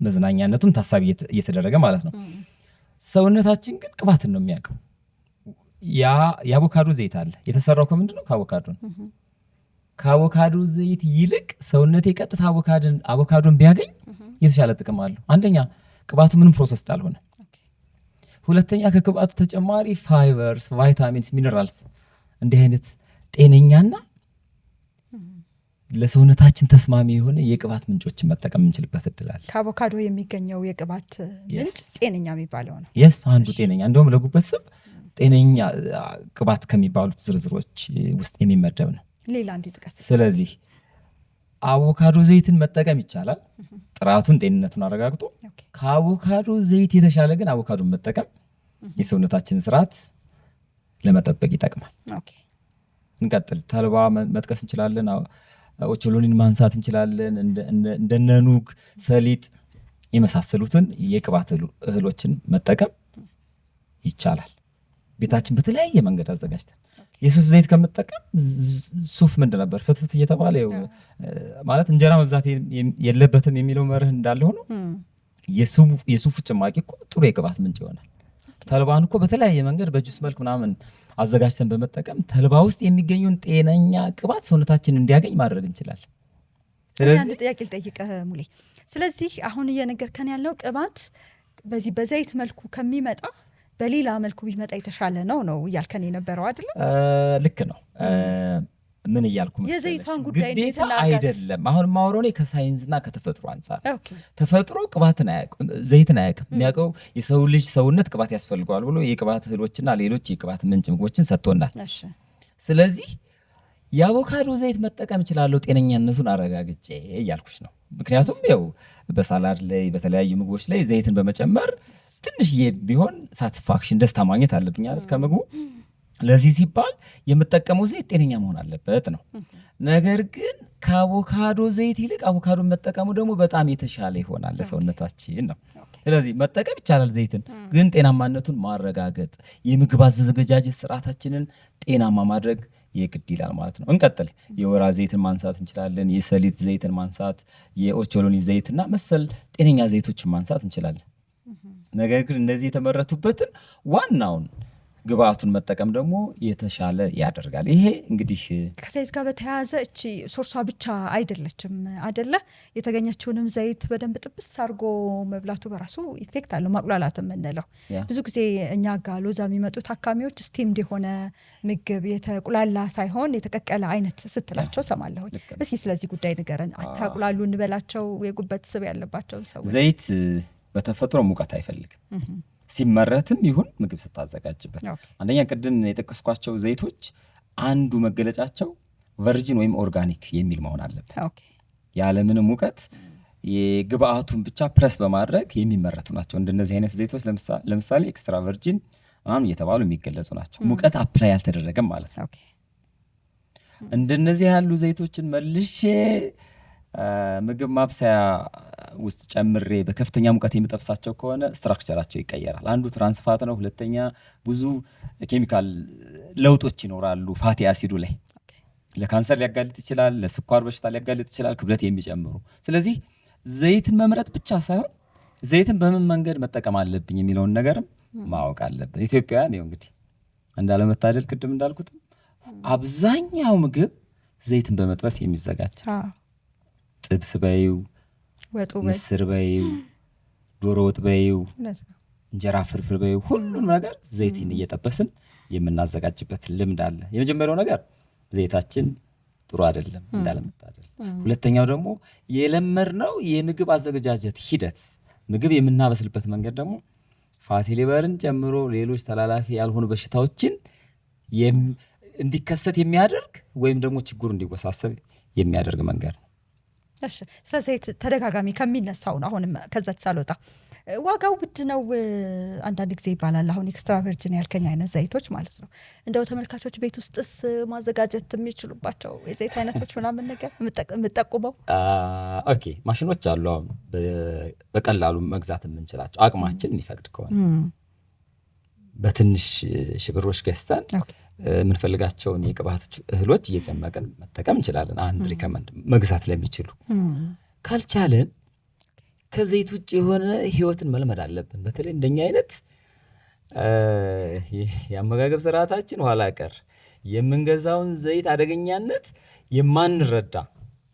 መዝናኛነቱም ታሳቢ እየተደረገ ማለት ነው። ሰውነታችን ግን ቅባትን ነው የሚያውቀው። ያ የአቮካዶ ዘይት አለ። የተሰራው ከምንድን ነው? ከአቮካዶ ነው። ከአቮካዶ ዘይት ይልቅ ሰውነቴ ቀጥታ አቮካዶን ቢያገኝ የተሻለ ጥቅም አለው። አንደኛ ቅባቱ ምንም process አልሆነ። ሁለተኛ ከቅባቱ ተጨማሪ fibers፣ vitamins፣ minerals እንዲህ አይነት ጤነኛና ለሰውነታችን ተስማሚ የሆነ የቅባት ምንጮችን መጠቀም የምንችልበት እድል አለ። ከአቮካዶ የሚገኘው የቅባት ምንጭ ጤነኛ የሚባለው ነው። Yes፣ አንዱ ጤነኛ፣ እንደውም ለጉበት ስብ ጤነኛ ቅባት ከሚባሉት ዝርዝሮች ውስጥ የሚመደብ ነው። ሌላ እንዲ ጥቀስ። ስለዚህ አቮካዶ ዘይትን መጠቀም ይቻላል፣ ጥራቱን ጤንነቱን አረጋግጦ። ከአቮካዶ ዘይት የተሻለ ግን አቮካዶን መጠቀም የሰውነታችንን ስርዓት ለመጠበቅ ይጠቅማል። እንቀጥል። ተልባ መጥቀስ እንችላለን። ኦቾሎኒን ማንሳት እንችላለን። እንደነ ኑግ፣ ሰሊጥ የመሳሰሉትን የቅባት እህሎችን መጠቀም ይቻላል። ቤታችን በተለያየ መንገድ አዘጋጅተን የሱፍ ዘይት ከምጠቀም፣ ሱፍ ምንድን ነበር ፍትፍት እየተባለ፣ ማለት እንጀራ መብዛት የለበትም የሚለው መርህ እንዳለ ሆኖ የሱፍ ጭማቂ እኮ ጥሩ የቅባት ምንጭ ይሆናል። ተልባን እኮ በተለያየ መንገድ በጁስ መልክ ምናምን አዘጋጅተን በመጠቀም ተልባ ውስጥ የሚገኘውን ጤነኛ ቅባት ሰውነታችን እንዲያገኝ ማድረግ እንችላለን። ስለዚህ አንድ ጥያቄ ልጠይቅህ ሙሌ። ስለዚህ አሁን እየነገርከን ያለው ቅባት በዚህ በዘይት መልኩ ከሚመጣ በሌላ መልኩ ቢመጣ የተሻለ ነው ነው እያልከን የነበረው አይደለም? ልክ ነው። ምን እያልኩ መሰለሽ፣ የዘይቷን ጉዳይ እንዴት ግዴታ እናድርጋት? አይደለም። አሁን የማወራው እኔ ከሳይንስና ከተፈጥሮ አንጻር፣ ተፈጥሮ ቅባትን አያውቅም፣ ዘይትን አያውቅም። የሚያውቀው የሰው ልጅ ሰውነት ቅባት ያስፈልገዋል ብሎ የቅባት እህሎችና ሌሎች የቅባት ምንጭ ምግቦችን ሰጥቶናል። ስለዚህ የአቮካዶ ዘይት መጠቀም እችላለሁ ጤነኛነቱን አረጋግጬ እያልኩሽ ነው። ምክንያቱም ያው በ salad ላይ፣ በተለያዩ ምግቦች ላይ ዘይትን በመጨመር ትንሽዬ ቢሆን satisfaction፣ ደስታ ማግኘት አለብኝ አይደል ከምግቡ። ለዚህ ሲባል የምጠቀመው ዘይት ጤነኛ መሆን አለበት ነው። ነገር ግን ከአቮካዶ ዘይት ይልቅ አቮካዶን መጠቀሙ ደግሞ በጣም የተሻለ ይሆናል ለሰውነታችን ነው። ስለዚህ መጠቀም ይቻላል ዘይትን፣ ግን ጤናማነቱን ማረጋገጥ፣ የምግብ አዘገጃጀት ስርዓታችንን ጤናማ ማድረግ የግድ ይላል ማለት ነው። እንቀጥል። የወይራ ዘይትን ማንሳት እንችላለን። የሰሊጥ ዘይትን ማንሳት፣ የኦቾሎኒ ዘይትና መሰል ጤነኛ ዘይቶችን ማንሳት እንችላለን። ነገር ግን እነዚህ የተመረቱበትን ዋናውን ግብአቱን መጠቀም ደግሞ የተሻለ ያደርጋል። ይሄ እንግዲህ ከዘይት ጋር በተያያዘ እቺ source ዋ ብቻ አይደለችም አደለ? የተገኘችውንም ዘይት በደንብ ጥብስ አድርጎ መብላቱ በራሱ effect አለው። ማቁላላት የምንለው ብዙ ጊዜ እኛ ጋ ሎዛ የሚመጡ ታካሚዎች steamed የሆነ ምግብ፣ የተቁላላ ሳይሆን የተቀቀለ አይነት ስትላቸው ሰማለሁኝ። እስኪ ስለዚህ ጉዳይ ንገረን። አታቁላሉ እንበላቸው የጉበት ስብ ያለባቸው ሰዎች? ዘይት በተፈጥሮ ሙቀት አይፈልግም። ሲመረትም ይሁን ምግብ ስታዘጋጅበት። አንደኛ ቅድም የጠቀስኳቸው ዘይቶች አንዱ መገለጫቸው virgin ወይም organic የሚል መሆን አለበት። ያለምንም ሙቀት የግብአቱን ብቻ ፕረስ በማድረግ የሚመረቱ ናቸው። እንደነዚህ አይነት ዘይቶች ለምሳሌ extra virgin ምናምን እየተባሉ የሚገለጹ ናቸው። ሙቀት apply አልተደረገም ማለት ነው። እንደነዚህ ያሉ ዘይቶችን መልሼ ምግብ ማብሰያ ውስጥ ጨምሬ በከፍተኛ ሙቀት የምጠብሳቸው ከሆነ structure ኣቸው ይቀየራል። አንዱ trans fat ነው። ሁለተኛ ብዙ ኬሚካል ለውጦች ይኖራሉ fatty acid ኡ ላይ፣ ለካንሰር ሊያጋልጥ ይችላል፣ ለስኳር በሽታ ሊያጋልጥ ይችላል፣ ክብደት የሚጨምሩ። ስለዚህ ዘይትን መምረጥ ብቻ ሳይሆን ዘይትን በምን መንገድ መጠቀም አለብኝ የሚለውን ነገርም ማወቅ አለብን። ኢትዮጵያውያን ይኸው እንግዲህ እንዳለመታደል ቅድም እንዳልኩትም አብዛኛው ምግብ ዘይትን በመጥበስ የሚዘጋጅ፣ ጥብስ በይው፣ ወጡ በይ፣ ምስር በይው፣ ዶሮ ወጥ በይው፣ እንጀራ ፍርፍር በይው፣ ሁሉንም ነገር ዘይትን እየጠበስን የምናዘጋጅበት ልምድ አለ። የመጀመሪያው ነገር ዘይታችን ጥሩ አይደለም እንዳለመታደል። ሁለተኛው ደግሞ የለመድነው የምግብ አዘገጃጀት ሂደት፣ ምግብ የምናበስልበት መንገድ ደግሞ fatty liver ን ጨምሮ ሌሎች ተላላፊ ያልሆኑ በሽታዎችን እንዲከሰት የሚያደርግ ወይም ደግሞ ችግሩ እንዲወሳሰብ የሚያደርግ መንገድ ነው። እሺ፣ ስለ ዘይት ተደጋጋሚ ከሚነሳው ነው። አሁንም ከዛች ሳልወጣ ዋጋው ውድ ነው አንዳንድ ጊዜ ይባላል። አሁን extra virgin ያልከኝ አይነት ዘይቶች ማለት ነው። እንደው ተመልካቾች ቤት ውስጥስ ማዘጋጀት የሚችሉባቸው የዘይት አይነቶች ምናምን ነገር የምጠቁመው? Okay፣ ማሽኖች አሉ አሁን በቀላሉ መግዛት የምንችላቸው፣ አቅማችን የሚፈቅድ ከሆነ። በትንሽ ሺህ ብሮች ገዝተን የምንፈልጋቸውን የቅባት እህሎች እየጨመቅን መጠቀም እንችላለን። አንድ recommend መግዛት ለሚችሉ። ካልቻልን ከዘይት ውጭ የሆነ ህይወትን መልመድ አለብን። በተለይ እንደኛ አይነት የአመጋገብ ስርዓታችን ኋላ ቀር፣ የምንገዛውን ዘይት አደገኛነት የማንረዳ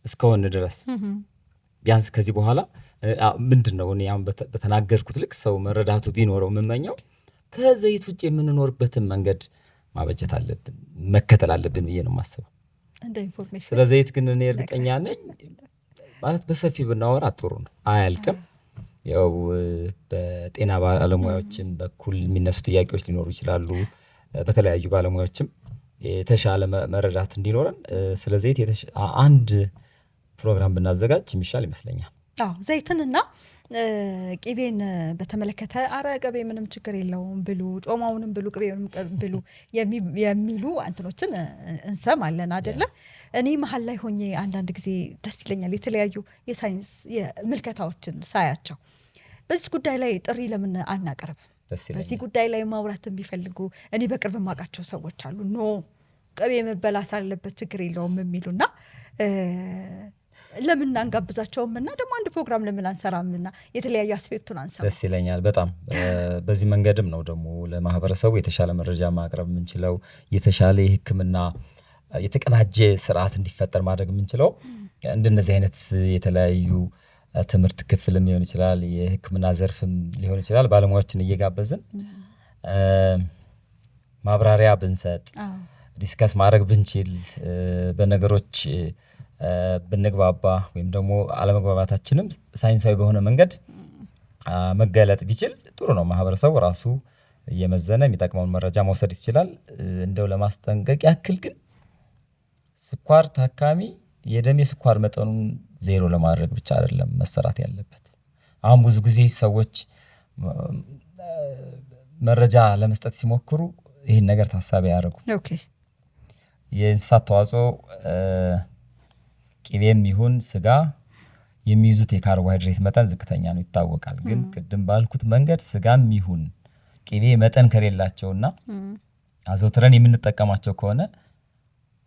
እስከሆነ ድረስ፣ ቢያንስ ከዚህ በኋላ ምንድን ነው፣ እኔ አሁን በተናገርኩት ልክ ሰው መረዳቱ ቢኖረው የምመኘው ከዘይት ውጭ የምንኖርበትን መንገድ ማበጀት አለብን፣ መከተል አለብን ብዬ ነው የማስበው። እንደ information ስለ ዘይት ግን እኔ እርግጠኛ ነኝ፣ ማለት በሰፊ ብናወራ ጥሩ ነው፣ አያልቅም። ያው በጤና ባለሙያዎችም በኩል የሚነሱ ጥያቄዎች ሊኖሩ ይችላሉ። በተለያዩ ባለሙያዎችም የተሻለ መረዳት እንዲኖረን ስለ ዘይት አንድ ፕሮግራም ብናዘጋጅ የሚሻል ይመስለኛል። አዎ፣ ዘይትንና ቂቤን በተመለከተ አረ ቅቤ ምንም ችግር የለውም ብሉ፣ ጮማውንም ብሉ፣ ቅቤውንም ብሉ የሚሉ እንትኖችን እንሰማለን አደለ? እኔ መሀል ላይ ሆኜ አንዳንድ ጊዜ ደስ ይለኛል የተለያዩ የሳይንስ ምልከታዎችን ሳያቸው። በዚህ ጉዳይ ላይ ጥሪ ለምን አናቀርብም? ደስ በዚህ ይለኛል። ጉዳይ ላይ ማውራት የሚፈልጉ እኔ በቅርብ የማውቃቸው ሰዎች አሉ። No፣ ቅቤ መበላት አለበት፣ ችግር የለውም የሚሉና ለምን አንጋብዛቸውም? እና ደግሞ አንድ ፕሮግራም ለምን አንሰራም? እና የተለያዩ aspect ኡን አንሰራ። ደስ ይለኛል በጣም። በዚህ መንገድም ነው ደግሞ ለማህበረሰቡ የተሻለ መረጃ ማቅረብ የምንችለው፣ የተሻለ የሕክምና የተቀናጀ ስርዓት እንዲፈጠር ማድረግ የምንችለው። እንደነዚህ አይነት የተለያዩ ትምህርት ክፍልም ሊሆን ይችላል፣ የሕክምና ዘርፍም ሊሆን ይችላል። ባለሙያዎችን እየጋበዝን ማብራሪያ ብንሰጥ፣ discuss ማድረግ ብንችል፣ በነገሮች ብንግባባ ወይም ደግሞ አለመግባባታችንም ሳይንሳዊ በሆነ መንገድ መገለጥ ቢችል ጥሩ ነው። ማህበረሰቡ ራሱ እየመዘነ የሚጠቅመውን መረጃ መውሰድ ይችላል። እንደው ለማስጠንቀቅ ያክል ግን ስኳር ታካሚ የደም የስኳር መጠኑን ዜሮ ለማድረግ ብቻ አይደለም መሰራት ያለበት። አሁን ብዙ ጊዜ ሰዎች መረጃ ለመስጠት ሲሞክሩ ይህን ነገር ታሳቢ አያደርጉም። የእንስሳት ተዋጽኦ ቅቤም ይሁን ስጋ የሚይዙት የካርቦሃይድሬት መጠን ዝቅተኛ ነው፣ ይታወቃል። ግን ቅድም ባልኩት መንገድ ስጋም ይሁን ቅቤ መጠን ከሌላቸውና አዘውትረን የምንጠቀማቸው ከሆነ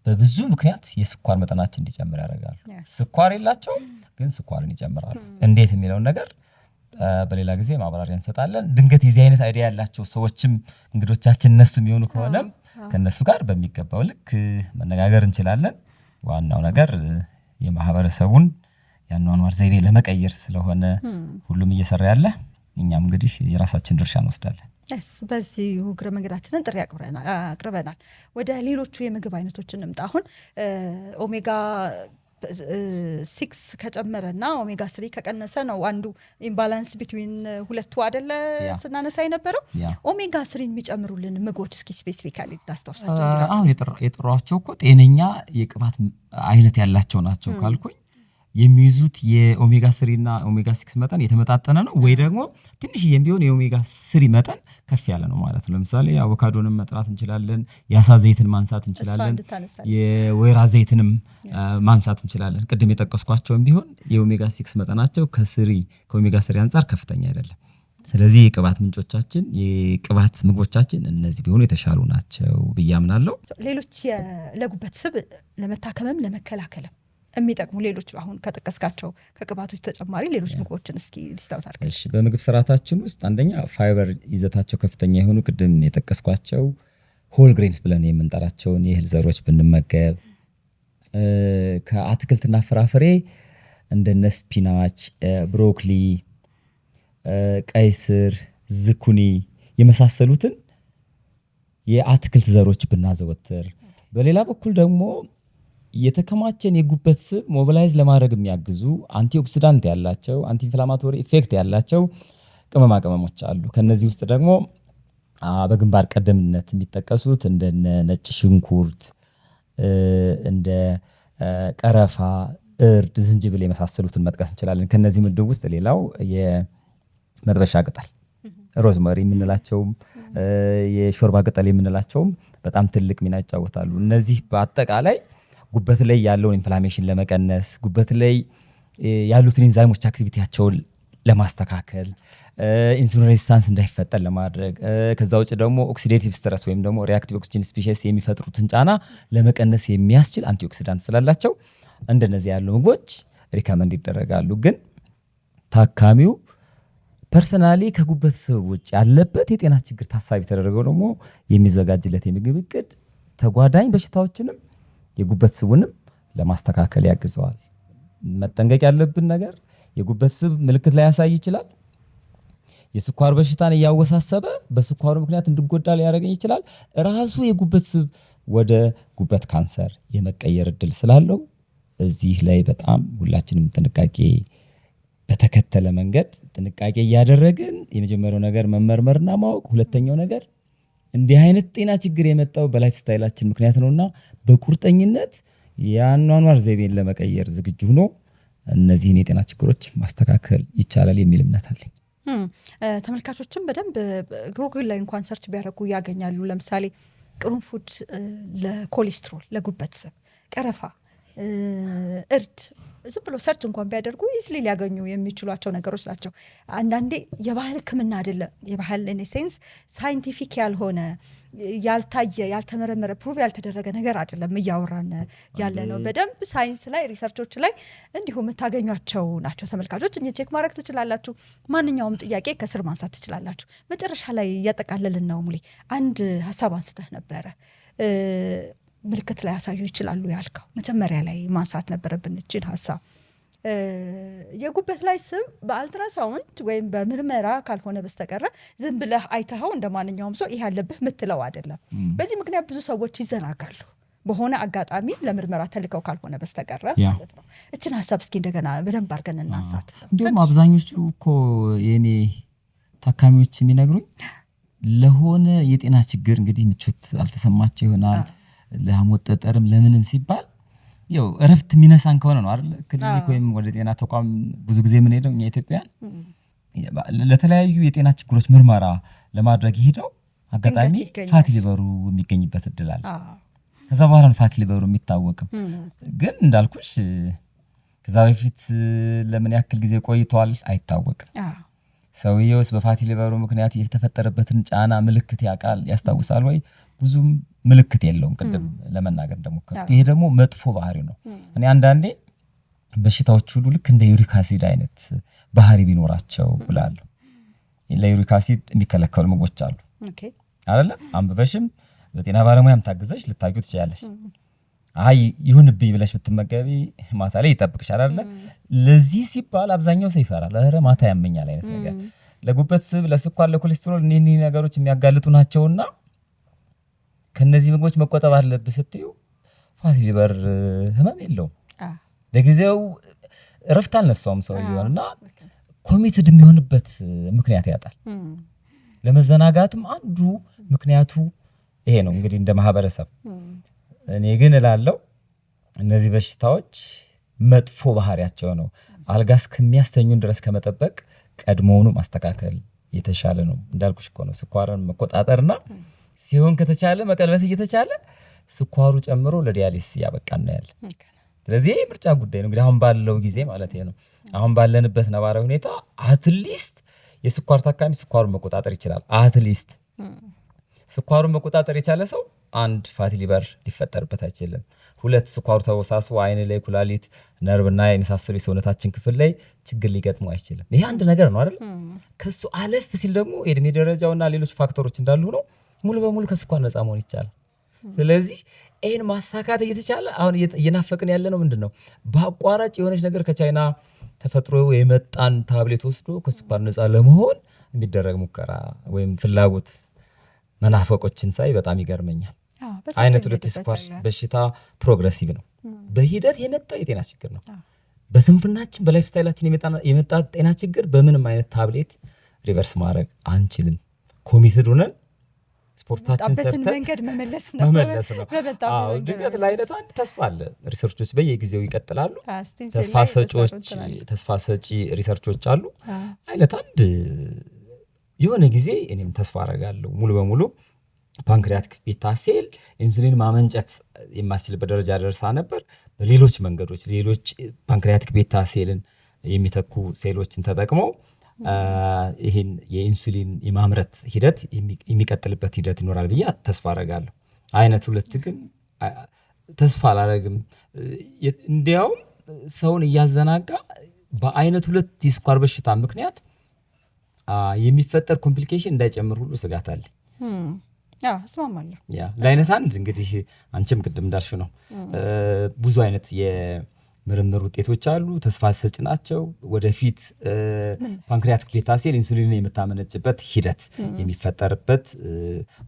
በብዙ ምክንያት የስኳር መጠናችን እንዲጨምር ያደርጋሉ። ስኳር የላቸውም ግን ስኳርን ይጨምራሉ። እንዴት የሚለውን ነገር በሌላ ጊዜ ማብራሪያ እንሰጣለን። ድንገት የዚህ አይነት idea ያላቸው ሰዎችም እንግዶቻችን እነሱ የሚሆኑ ከሆነም ከእነሱ ጋር በሚገባው ልክ መነጋገር እንችላለን። ዋናው ነገር የማህበረሰቡን የአኗኗር ዘይቤ ለመቀየር ስለሆነ ሁሉም እየሰራ ያለ፣ እኛም እንግዲህ የራሳችን ድርሻ እንወስዳለን። ስ በዚሁ እግረ መንገዳችንን ጥሪ አቅርበናል። ወደ ሌሎቹ የምግብ አይነቶች እንምጣ። አሁን ኦሜጋ 6 ከጨመረ እና ኦሜጋ 3 ከቀነሰ ነው አንዱ imbalance between ሁለቱ አደለ ስናነሳ የነበረው? Omega 3 የሚጨምሩልን ምግቦች እስኪ specifically ታስታውሳቸው? አሁን የጠሯቸው እኮ ጤነኛ የቅባት አይነት ያላቸው ናቸው ካልኩኝ የሚይዙት የ ኦሜጋ 3 እና ኦሜጋ 6 መጠን የተመጣጠነ ነው ወይ ደግሞ ትንሽዬም ቢሆን የ ኦሜጋ 3 መጠን ከፍ ያለ ነው ማለት ነው። ለምሳሌ አቮካዶንም መጥራት እንችላለን፣ የአሳ ዘይትን ማንሳት እንችላለን፣ የወይራ ዘይትንም ማንሳት እንችላለን። ቅድም የጠቀስኳቸውም ቢሆን የ ኦሜጋ 6 መጠናቸው ከ ኦሜጋ 3 አንጻር ከፍተኛ አይደለም። ስለዚህ የቅባት ምንጮቻችን፣ የቅባት ምግቦቻችን እነዚህ ቢሆኑ የተሻሉ ናቸው ብዬ አምናለሁ። ሌሎች ለጉበት ስብ ለመታከምም ለመከላከልም የሚጠቅሙ ሌሎች አሁን ከጠቀስካቸው ከቅባቶች ተጨማሪ ሌሎች ምግቦችን እስኪ list out አድርገን። እሺ፣ በምግብ ስርዓታችን ውስጥ አንደኛ ፋይበር ይዘታቸው ከፍተኛ የሆኑ ቅድም የጠቀስኳቸው whole grains ብለን የምንጠራቸውን የእህል ዘሮች ብንመገብ፣ ከአትክልትና ፍራፍሬ እንደነ spinach፣ ብሮኮሊ፣ ቀይ ስር፣ ዝኩኒ የመሳሰሉትን የአትክልት ዘሮች ብናዘወትር፣ በሌላ በኩል ደግሞ የተከማቸን የጉበት ስብ mobilize ለማድረግ የሚያግዙ antioxidant ያላቸው፣ anti-inflammatory effect ያላቸው ቅመማ ቅመሞች አሉ። ከነዚህ ውስጥ ደግሞ በግንባር ቀደምነት የሚጠቀሱት እንደነ ነጭ ሽንኩርት፣ እንደ ቀረፋ፣ እርድ፣ ዝንጅብል የመሳሰሉትን መጥቀስ እንችላለን። ከነዚህ ምድብ ውስጥ ሌላው የመጥበሻ ቅጠል rosemary የምንላቸውም የሾርባ ቅጠል የምንላቸውም በጣም ትልቅ ሚና ይጫወታሉ። እነዚህ በአጠቃላይ ጉበት ላይ ያለውን inflammation ለመቀነስ፣ ጉበት ላይ ያሉትን ኢንዛይሞች activity ያቸውን ለማስተካከል፣ insulin resistance እንዳይፈጠር ለማድረግ፣ ከዛ ውጭ ደግሞ oxidative stress ወይም ደግሞ reactive oxygen species የሚፈጥሩትን ጫና ለመቀነስ የሚያስችል antioxidant ስላላቸው እንደነዚህ ያሉ ምግቦች recommend ይደረጋሉ። ግን ታካሚው personally ከጉበት ስብ ውጭ ያለበት የጤና ችግር ታሳቢ ተደርገው ደግሞ የሚዘጋጅለት የምግብ እቅድ ተጓዳኝ በሽታዎችንም የጉበት ስቡንም ለማስተካከል ያግዘዋል። መጠንቀቅ ያለብን ነገር የጉበት ስብ ምልክት ላያሳይ ይችላል። የስኳር በሽታን እያወሳሰበ በስኳሩ ምክንያት እንድጎዳ ሊያደርገኝ ይችላል። ራሱ የጉበት ስብ ወደ ጉበት ካንሰር የመቀየር እድል ስላለው እዚህ ላይ በጣም ሁላችንም ጥንቃቄ በተከተለ መንገድ ጥንቃቄ እያደረግን፣ የመጀመሪያው ነገር መመርመርና ማወቅ፣ ሁለተኛው ነገር እንዲህ አይነት ጤና ችግር የመጣው በ lifestyle ኣችን ምክንያት ነውና በቁርጠኝነት የአኗኗር ዘይቤን ለመቀየር ዝግጁ ሆኖ እነዚህን የጤና ችግሮች ማስተካከል ይቻላል የሚል እምነት አለኝ። ተመልካቾችም በደንብ ጉግል ላይ እንኳን search ቢያደርጉ ያገኛሉ። ለምሳሌ ቅርንፉድ ለኮሌስትሮል፣ ለጉበት ስብ፣ ቀረፋ፣ እርድ ዝም ብሎ search እንኳን ቢያደርጉ easily ሊያገኙ የሚችሏቸው ነገሮች ናቸው። አንዳንዴ የባህል ሕክምና አይደለም፣ የባህል in a sense scientific ያልሆነ፣ ያልታየ፣ ያልተመረመረ፣ prove ያልተደረገ ነገር አይደለም እያወራን ያለ ነው። በደንብ ሳይንስ ላይ፣ research ኦች ላይ እንዲሁ የምታገኟቸው ናቸው። ተመልካቾች እኛ check ማድረግ ትችላላችሁ። ማንኛውም ጥያቄ ከስር ማንሳት ትችላላችሁ። መጨረሻ ላይ እያጠቃለልን ነው። ሙሌ፣ አንድ ሀሳብ አንስተህ ነበረ፣ ምልክት ላያሳዩ ይችላሉ ያልከው፣ መጀመሪያ ላይ ማንሳት ነበረብን እችን ሀሳብ። የጉበት ላይ ስብ በአልትራሳውንድ ወይም በምርመራ ካልሆነ በስተቀረ ዝም ብለህ አይተኸው እንደ ማንኛውም ሰው ይሄ ያለብህ ምትለው አይደለም። በዚህ ምክንያት ብዙ ሰዎች ይዘናጋሉ። በሆነ አጋጣሚ ለምርመራ ተልከው ካልሆነ በስተቀረ ማለት ነው። እችን ሀሳብ እስኪ እንደገና በደንብ አድርገን እናንሳት። እንዲሁም አብዛኞቹ እኮ የኔ ታካሚዎች የሚነግሩኝ ለሆነ የጤና ችግር እንግዲህ ምቾት አልተሰማቸው ይሆናል፣ ለሐሞት ጠጠርም ለምንም ሲባል ያው እረፍት የሚነሳን ከሆነ ነው አይደል ክሊኒክ ወይም ወደ ጤና ተቋም ብዙ ጊዜ የምንሄደው እኛ ኢትዮጵያውያን። ለተለያዩ የጤና ችግሮች ምርመራ ለማድረግ ሄደው አጋጣሚ ድንገት ይገኛል። fatty liver ኡ የሚገኝበት እድል አለ። ከዛ በኋላ ነው fatty liver ኡ የሚታወቅም። ግን እንዳልኩሽ ከዛ በፊት ለምን ያክል ጊዜ ቆይቷል አይታወቅም። ሰውየውስ በ fatty liver ኡ ምክንያት የተፈጠረበትን ጫና ምልክት ያውቃል፣ ያስታውሳል ወይ? ብዙም ምልክት የለውም። ቅድም ለመናገር እንደሞከርኩት ይሄ ደግሞ መጥፎ ባህሪ ነው። እኔ አንዳንዴ በሽታዎች ሁሉ ልክ እንደ uric acid አይነት ባህሪ ቢኖራቸው እላለሁ። ለ uric acid የሚከለከሉ ምግቦች አሉ አይደለ? አንብበሽም በጤና ባለሙያም ታግዘሽ ልታውቂው ትችያለሽ። አይ ይሁንብኝ ብለሽ ብትመገቢ ማታ ላይ ይጠብቅሻል አይደለ? ለዚህ ሲባል አብዛኛው ሰው ይፈራል። ኧረ ማታ ያመኛል አይነት ነገር። ለጉበት ስብ፣ ለስኳር፣ ለኮሌስትሮል እኒህ ነገሮች የሚያጋልጡ ናቸውና ከነዚህ ምግቦች መቆጠብ አለብህ ስትዩ fatty liver ህመም የለውም። ለጊዜው እረፍት አልነሳውም ሰውየውን እና committed የሚሆንበት ምክንያት ያጣል። ለመዘናጋትም አንዱ ምክንያቱ ይሄ ነው። እንግዲህ እንደ ማህበረሰብ እኔ ግን እላለሁ እነዚህ በሽታዎች መጥፎ ባህሪያቸው ነው። አልጋ እስከሚያስተኙን ድረስ ከመጠበቅ ቀድሞውኑ ማስተካከል የተሻለ ነው። እንዳልኩሽ እኮ ነው፣ ስኳርን መቆጣጠርና ሲሆን ከተቻለ መቀልበስ እየተቻለ ስኳሩ ጨምሮ ለ dialysis እያበቃን ነው ያለ። ስለዚህ ይህ ምርጫ ጉዳይ ነው። እንግዲህ አሁን ባለው ጊዜ ማለት ነው። አሁን ባለንበት ነባራዊ ሁኔታ at least የስኳር ታካሚ ስኳሩን መቆጣጠር ይችላል። At least ስኳሩን መቆጣጠር የቻለ ሰው አንድ fatty liver ሊፈጠርበት አይችልም። ሁለት ስኳሩ ተወሳስቦ አይን ላይ፣ ኩላሊት፣ ነርቭና የመሳሰሉ የሰውነታችን ክፍል ላይ ችግር ሊገጥሙ አይችልም። ይሄ አንድ ነገር ነው አይደል? ከሱ አለፍ ሲል ደግሞ የእድሜ ደረጃውና ሌሎች factor ኦች እንዳሉ ነው ሙሉ በሙሉ ከስኳር ነፃ መሆን ይቻላል። ስለዚህ ይህን ማሳካት እየተቻለ አሁን እየናፈቅን ያለ ነው ምንድን ነው? በአቋራጭ የሆነች ነገር ከቻይና ተፈጥሮ የመጣን ታብሌት ወስዶ ከስኳር ነፃ ለመሆን የሚደረግ ሙከራ ወይም ፍላጎት መናፈቆችን ሳይ በጣም ይገርመኛል። አይነት ሁለት የስኳር በሽታ progressive ነው፣ በሂደት የመጣ የጤና ችግር ነው። በስንፍናችን በ lifestyle ኣችን የመጣ ጤና ችግር በምንም አይነት tablet reverse ማድረግ አንችልም። Committed ሆነን ስፖርታችን ሰርተን መንገድ መመለስ ነው። መመለስ ነው። ድንገት ለአይነት አንድ ተስፋ አለ። Research ኦች በየጊዜው ይቀጥላሉ። ተስፋ ሰጪ research ኦች አሉ። አይነት አንድ የሆነ ጊዜ እኔም ተስፋ አደርጋለሁ ሙሉ በሙሉ pancreatic beta cell ኢንሱሊን ማመንጨት የማስችልበት ደረጃ ደርሳ ነበር። በሌሎች መንገዶች ሌሎች pancreatic beta cell ን የሚተኩ ሴሎችን ተጠቅመው ይህን የኢንሱሊን የማምረት ሂደት የሚቀጥልበት ሂደት ይኖራል ብዬ ተስፋ አረጋለሁ። አይነት ሁለት ግን ተስፋ አላረግም። እንዲያውም ሰውን እያዘናጋ በአይነት ሁለት የስኳር በሽታ ምክንያት የሚፈጠር complication እንዳይጨምር ሁሉ ስጋት አለ። እስማማለሁ። Yeah፣ ለአይነት አንድ እንግዲህ አንቺም ቅድም እንዳልሽው ነው። ብዙ አይነት የምርምር ውጤቶች አሉ፣ ተስፋ ሰጭ ናቸው። ወደፊት pancreatic beta cell ኢንሱሊን የምታመነጭበት ሂደት የሚፈጠርበት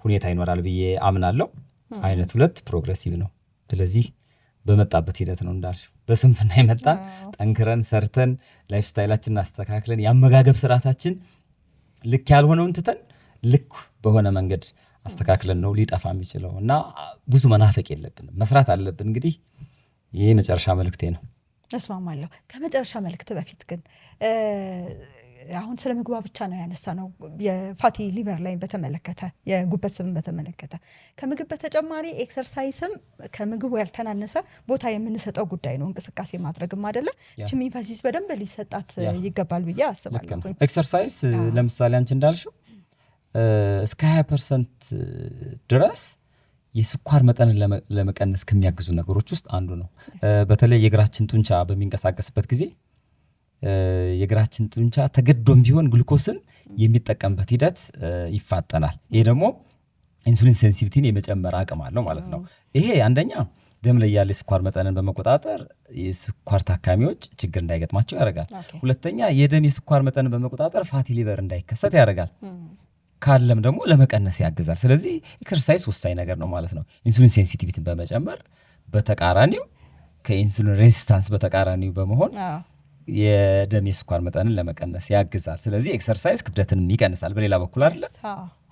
ሁኔታ ይኖራል ብዬ አምናለሁ። አይነት ሁለት progressive ነው። ስለዚህ በመጣበት ሂደት ነው እንዳልሽው፣ በስንፍና የመጣን ጠንክረን ሰርተን lifestyle ኣችንን አስተካክለን የአመጋገብ ስርዓታችን ልክ ያልሆነውን ትተን ልክ በሆነ መንገድ አስተካክለን ነው ሊጠፋ የሚችለው እና ብዙ መናፈቅ የለብንም፣ መስራት አለብን። እንግዲህ ይህ መጨረሻ መልእክቴ ነው። እስማማለሁ። ከመጨረሻ መልእክት በፊት ግን አሁን ስለ ምግቧ ብቻ ነው ያነሳነው፣ የ fatty liver ላይ በተመለከተ፣ የጉበት ስብን በተመለከተ። ከምግብ በተጨማሪ exercise ም ከምግቡ ያልተናነሰ ቦታ የምንሰጠው ጉዳይ ነው። እንቅስቃሴ ማድረግም አይደለ? ችም emphasis በደንብ ሊሰጣት ይገባል ብዬ አስባለሁ። Exercise ለምሳሌ አንቺ እንዳልሽው እስከ 20% ድረስ የስኳር መጠንን ለመቀነስ ከሚያግዙ ነገሮች ውስጥ አንዱ ነው። በተለይ የእግራችን ጡንቻ በሚንቀሳቀስበት ጊዜ የእግራችን ጡንቻ ተገዶም ቢሆን ግሉኮስን የሚጠቀምበት ሂደት ይፋጠናል። ይሄ ደግሞ insulin sensitivity ን የመጨመር አቅም አለው ማለት ነው። ይሄ አንደኛ ደም ላይ ያለ የስኳር መጠንን በመቆጣጠር የስኳር ታካሚዎች ችግር እንዳይገጥማቸው ያደርጋል። ሁለተኛ የደም የስኳር መጠንን በመቆጣጠር fatty liver እንዳይከሰት ያደርጋል። ካለም ደግሞ ለመቀነስ ያግዛል። ስለዚህ exercise ወሳኝ ነገር ነው ማለት ነው። Insulin sensitivity ን በመጨመር በተቃራኒው ከ insulin resistance በተቃራኒው በመሆን የደም የስኳር መጠንን ለመቀነስ ያግዛል። ስለዚህ exercise ክብደትንም ይቀንሳል። በሌላ በኩል አይደለ፣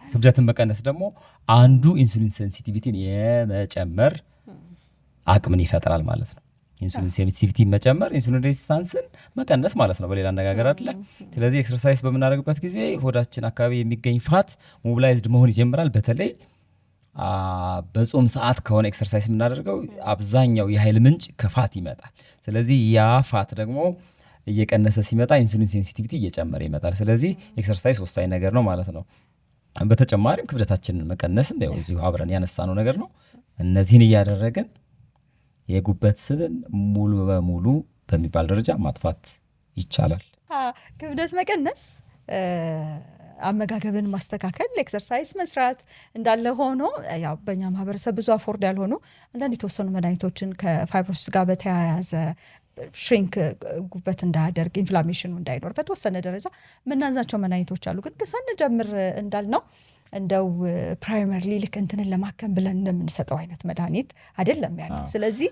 ክብደትን መቀነስ ደግሞ አንዱ insulin sensitivity ን የመጨመር አቅምን ይፈጥራል ማለት ነው። Insulin sensitivity መጨመር insulin resistance ን መቀነስ ማለት ነው በሌላ አነጋገር አይደለ። ስለዚህ exercise በምናደርግበት ጊዜ ሆዳችን አካባቢ የሚገኝ fat mobilized መሆን ይጀምራል። በተለይ በጾም ሰዓት ከሆነ exercise የምናደርገው አብዛኛው የኃይል ምንጭ ከ fat ይመጣል። ስለዚህ ያ fat ደግሞ እየቀነሰ ሲመጣ insulin sensitivity እየጨመረ ይመጣል። ስለዚህ exercise ወሳኝ ነገር ነው ማለት ነው። በተጨማሪም ክብደታችንን መቀነስም ያው እዚሁ አብረን ያነሳነው ነገር ነው። እነዚህን እያደረግን የጉበት ስብን ሙሉ በሙሉ በሚባል ደረጃ ማጥፋት ይቻላል። ክብደት መቀነስ፣ አመጋገብን ማስተካከል፣ exercise መስራት እንዳለ ሆኖ ያው በእኛ ማህበረሰብ ብዙ afford ያልሆኑ አንዳንድ የተወሰኑ መድኃኒቶችን ከ fibrosis ጋር በተያያዘ shrink ጉበት እንዳያደርግ፣ inflammation ኑ እንዳይኖር በተወሰነ ደረጃ የምናዛቸው መድኃኒቶች አሉ። ግን ስንጀምር እንዳልነው እንደው primarily ልክ እንትንን ለማከም ብለን እንደምንሰጠው አይነት መድኃኒት አይደለም ያለው። ስለዚህ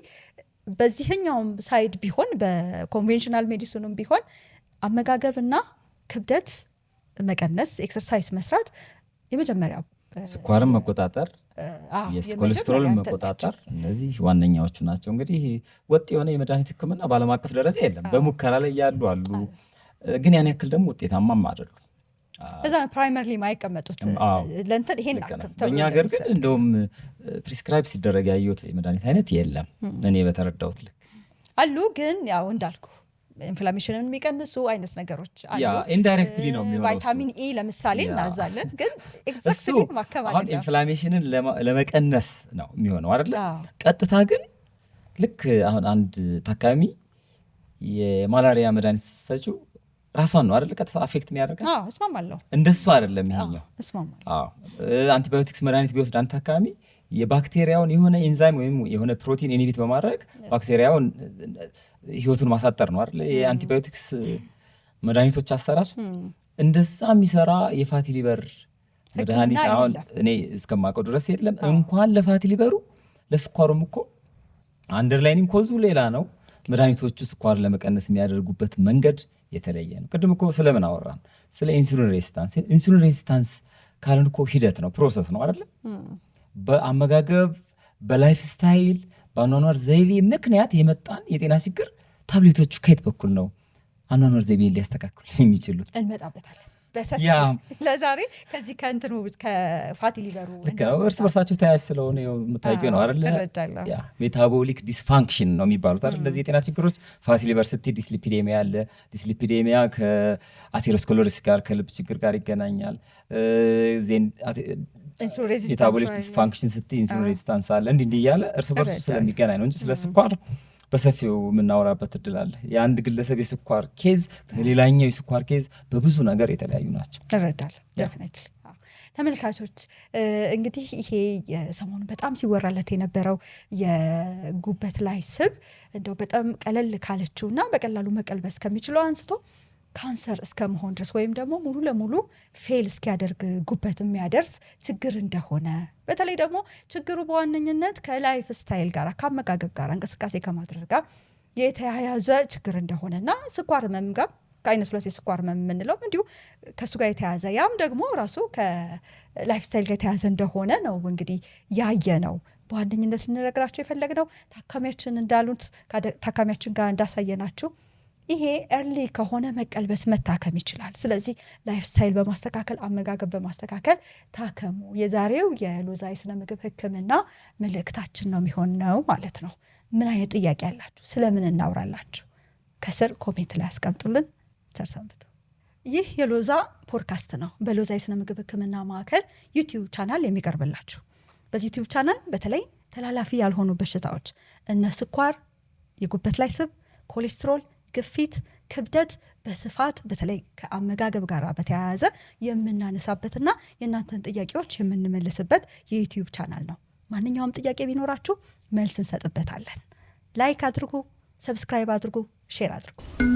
በዚህኛውም side ቢሆን፣ በ conventional medicine ኑም ቢሆን አመጋገብና ክብደት መቀነስ፣ exercise መስራት የመጀመሪያው ስኳርን መቆጣጠር፣ የኮሌስትሮልን መቆጣጠር እነዚህ ዋነኛዎቹ ናቸው። እንግዲህ ወጥ የሆነ የመድኃኒት ሕክምና በዓለም አቀፍ ደረጃ የለም። በሙከራ ላይ ያሉ አሉ፣ ግን ያን ያክል ደግሞ ውጤታማም አይደሉም። እዛ ነው primarily የማይቀመጡት ለእንትን ይሄን። በእኛ ሀገር ግን እንደውም prescribe ሲደረግ ያየሁት የመድኃኒት አይነት የለም እኔ በተረዳሁት ልክ። አሉ፣ ግን ያው እንዳልኩ inflammation ን የሚቀንሱ አይነት ነገሮች አሉ። Indirectly ነው የሚሆነው። Vitamin E ለምሳሌ እናዛለን፣ ግን exactly ማከም አሁን inflammation ን ለመቀነስ ነው የሚሆነው አይደለ? ቀጥታ ግን ልክ አሁን አንድ ታካሚ የማላሪያ መድኃኒት ስትሰጪው ራሷን ነው አይደለ ቀጥታ affect የሚያደርጋት? እስማማለሁ። እንደሱ አይደለም ይሄኛው። እስማማለሁ። አንቲባዮቲክስ መድኃኒት ቢወስድ አንድ ታካሚ የባክቴሪያውን የሆነ ኤንዛይም ወይም የሆነ ፕሮቲን inhibit በማድረግ ባክቴሪያውን ህይወቱን ማሳጠር ነው አይደለ የአንቲባዮቲክስ መድኃኒቶች አሰራር። እንደዛ የሚሰራ የ fatty liver መድኃኒት አሁን እኔ እስከማውቀው ድረስ የለም። እንኳን ለ fatty liver ኡ ለስኳሩም እኮ underlying cause ኡ ሌላ ነው። መድኃኒቶቹ ስኳር ለመቀነስ የሚያደርጉበት መንገድ የተለየ ነው። ቅድም እኮ ስለምን አወራን? ስለ insulin resistance። Insulin resistance ካልን እኮ ሂደት ነው፣ process ነው አይደለ? በአመጋገብ፣ በ lifestyle፣ በአኗኗር ዘይቤ ምክንያት የመጣን የጤና ችግር ታብሌቶቹ ከየት በኩል ነው አኗኗር ዘይቤን ሊያስተካክሉ የሚችሉት? እንመጣበታለን። በሰፊው ለዛሬ ከዚህ ከእንትኑ ከ fatty liver ኡ ልክ ነው። እርስ በርሳቸው ተያያዥ ስለሆነ የምታውቂው ነው አይደለ? እረዳለሁ። Yeah፣ metabolic dysfunction ነው የሚባሉት አይደል? እነዚህ የጤና ችግሮች fatty liver ስትይ dyslipidemia አለ። Dyslipidemia ከ atherosclerosis ጋር፣ ከልብ ችግር ጋር ይገናኛል። Then Insulin resistance metabolic dysfunction ስትይ insulin resistance አለ። እንዲህ እንዲህ እያለ እርስ በርሱ ስለሚገናኝ ነው እንጂ ስለ ስኳር በሰፊው የምናወራበት እድል አለ። የአንድ ግለሰብ የስኳር case ከሌላኛው የስኳር case በብዙ ነገር የተለያዩ ናቸው። እረዳለሁ። Definitely። ተመልካቾች፣ እንግዲህ ይሄ የሰሞኑ በጣም ሲወራለት የነበረው የጉበት ላይ ስብ እንደው በጣም ቀለል ካለችው እና በቀላሉ መቀልበስ ከሚችለው አንስቶ ካንሰር እስከ መሆን ድረስ ወይም ደግሞ ሙሉ ለሙሉ fail እስኪያደርግ ጉበት የሚያደርስ ችግር እንደሆነ፣ በተለይ ደግሞ ችግሩ በዋነኝነት ከ lifestyle ጋር፣ ከአመጋገብ ጋር፣ እንቅስቃሴ ከማድረግ ጋር የተያያዘ ችግር እንደሆነና ስኳር ህመም ጋር፣ ከአይነት 2 የስኳር ህመም የምንለው እንዲሁ ከእሱ ጋር የተያያዘ፣ ያም ደግሞ ራሱ ከ lifestyle ጋር የተያያዘ እንደሆነ ነው እንግዲህ ያየነው። በዋነኝነት ልንነግራቸው የፈለግነው ታካሚያችን እንዳሉት፣ ታካሚያችን ጋር እንዳሳየናችሁ ይሄ early ከሆነ መቀልበስ መታከም ይችላል። ስለዚህ lifestyle በማስተካከል፣ አመጋገብ በማስተካከል ታከሙ። የዛሬው የሎዛ የስነ ምግብ ሕክምና መልእክታችን ነው የሚሆነው ማለት ነው። ምን አይነት ጥያቄ ያላችሁ፣ ስለምን እናውራላችሁ? ከስር comment ላይ አስቀምጡልን። ቸር ሰንብቱ። ይህ የሎዛ ፖድካስት ነው። በሎዛ የስነ ምግብ ሕክምና ማዕከል YouTube channel የሚቀርብላችሁ። በዚህ YouTube channel በተለይ ተላላፊ ያልሆኑ በሽታዎች እነ ስኳር፣ የጉበት ላይ ስብ፣ ኮሌስትሮል፣ ግፊት፣ ክብደት በስፋት በተለይ ከአመጋገብ ጋር በተያያዘ የምናነሳበትና የእናንተን ጥያቄዎች የምንመልስበት የ YouTube channel ነው። ማንኛውም ጥያቄ ቢኖራችሁ መልስ እንሰጥበታለን። Like አድርጉ፣ subscribe አድርጉ፣ share አድርጉ።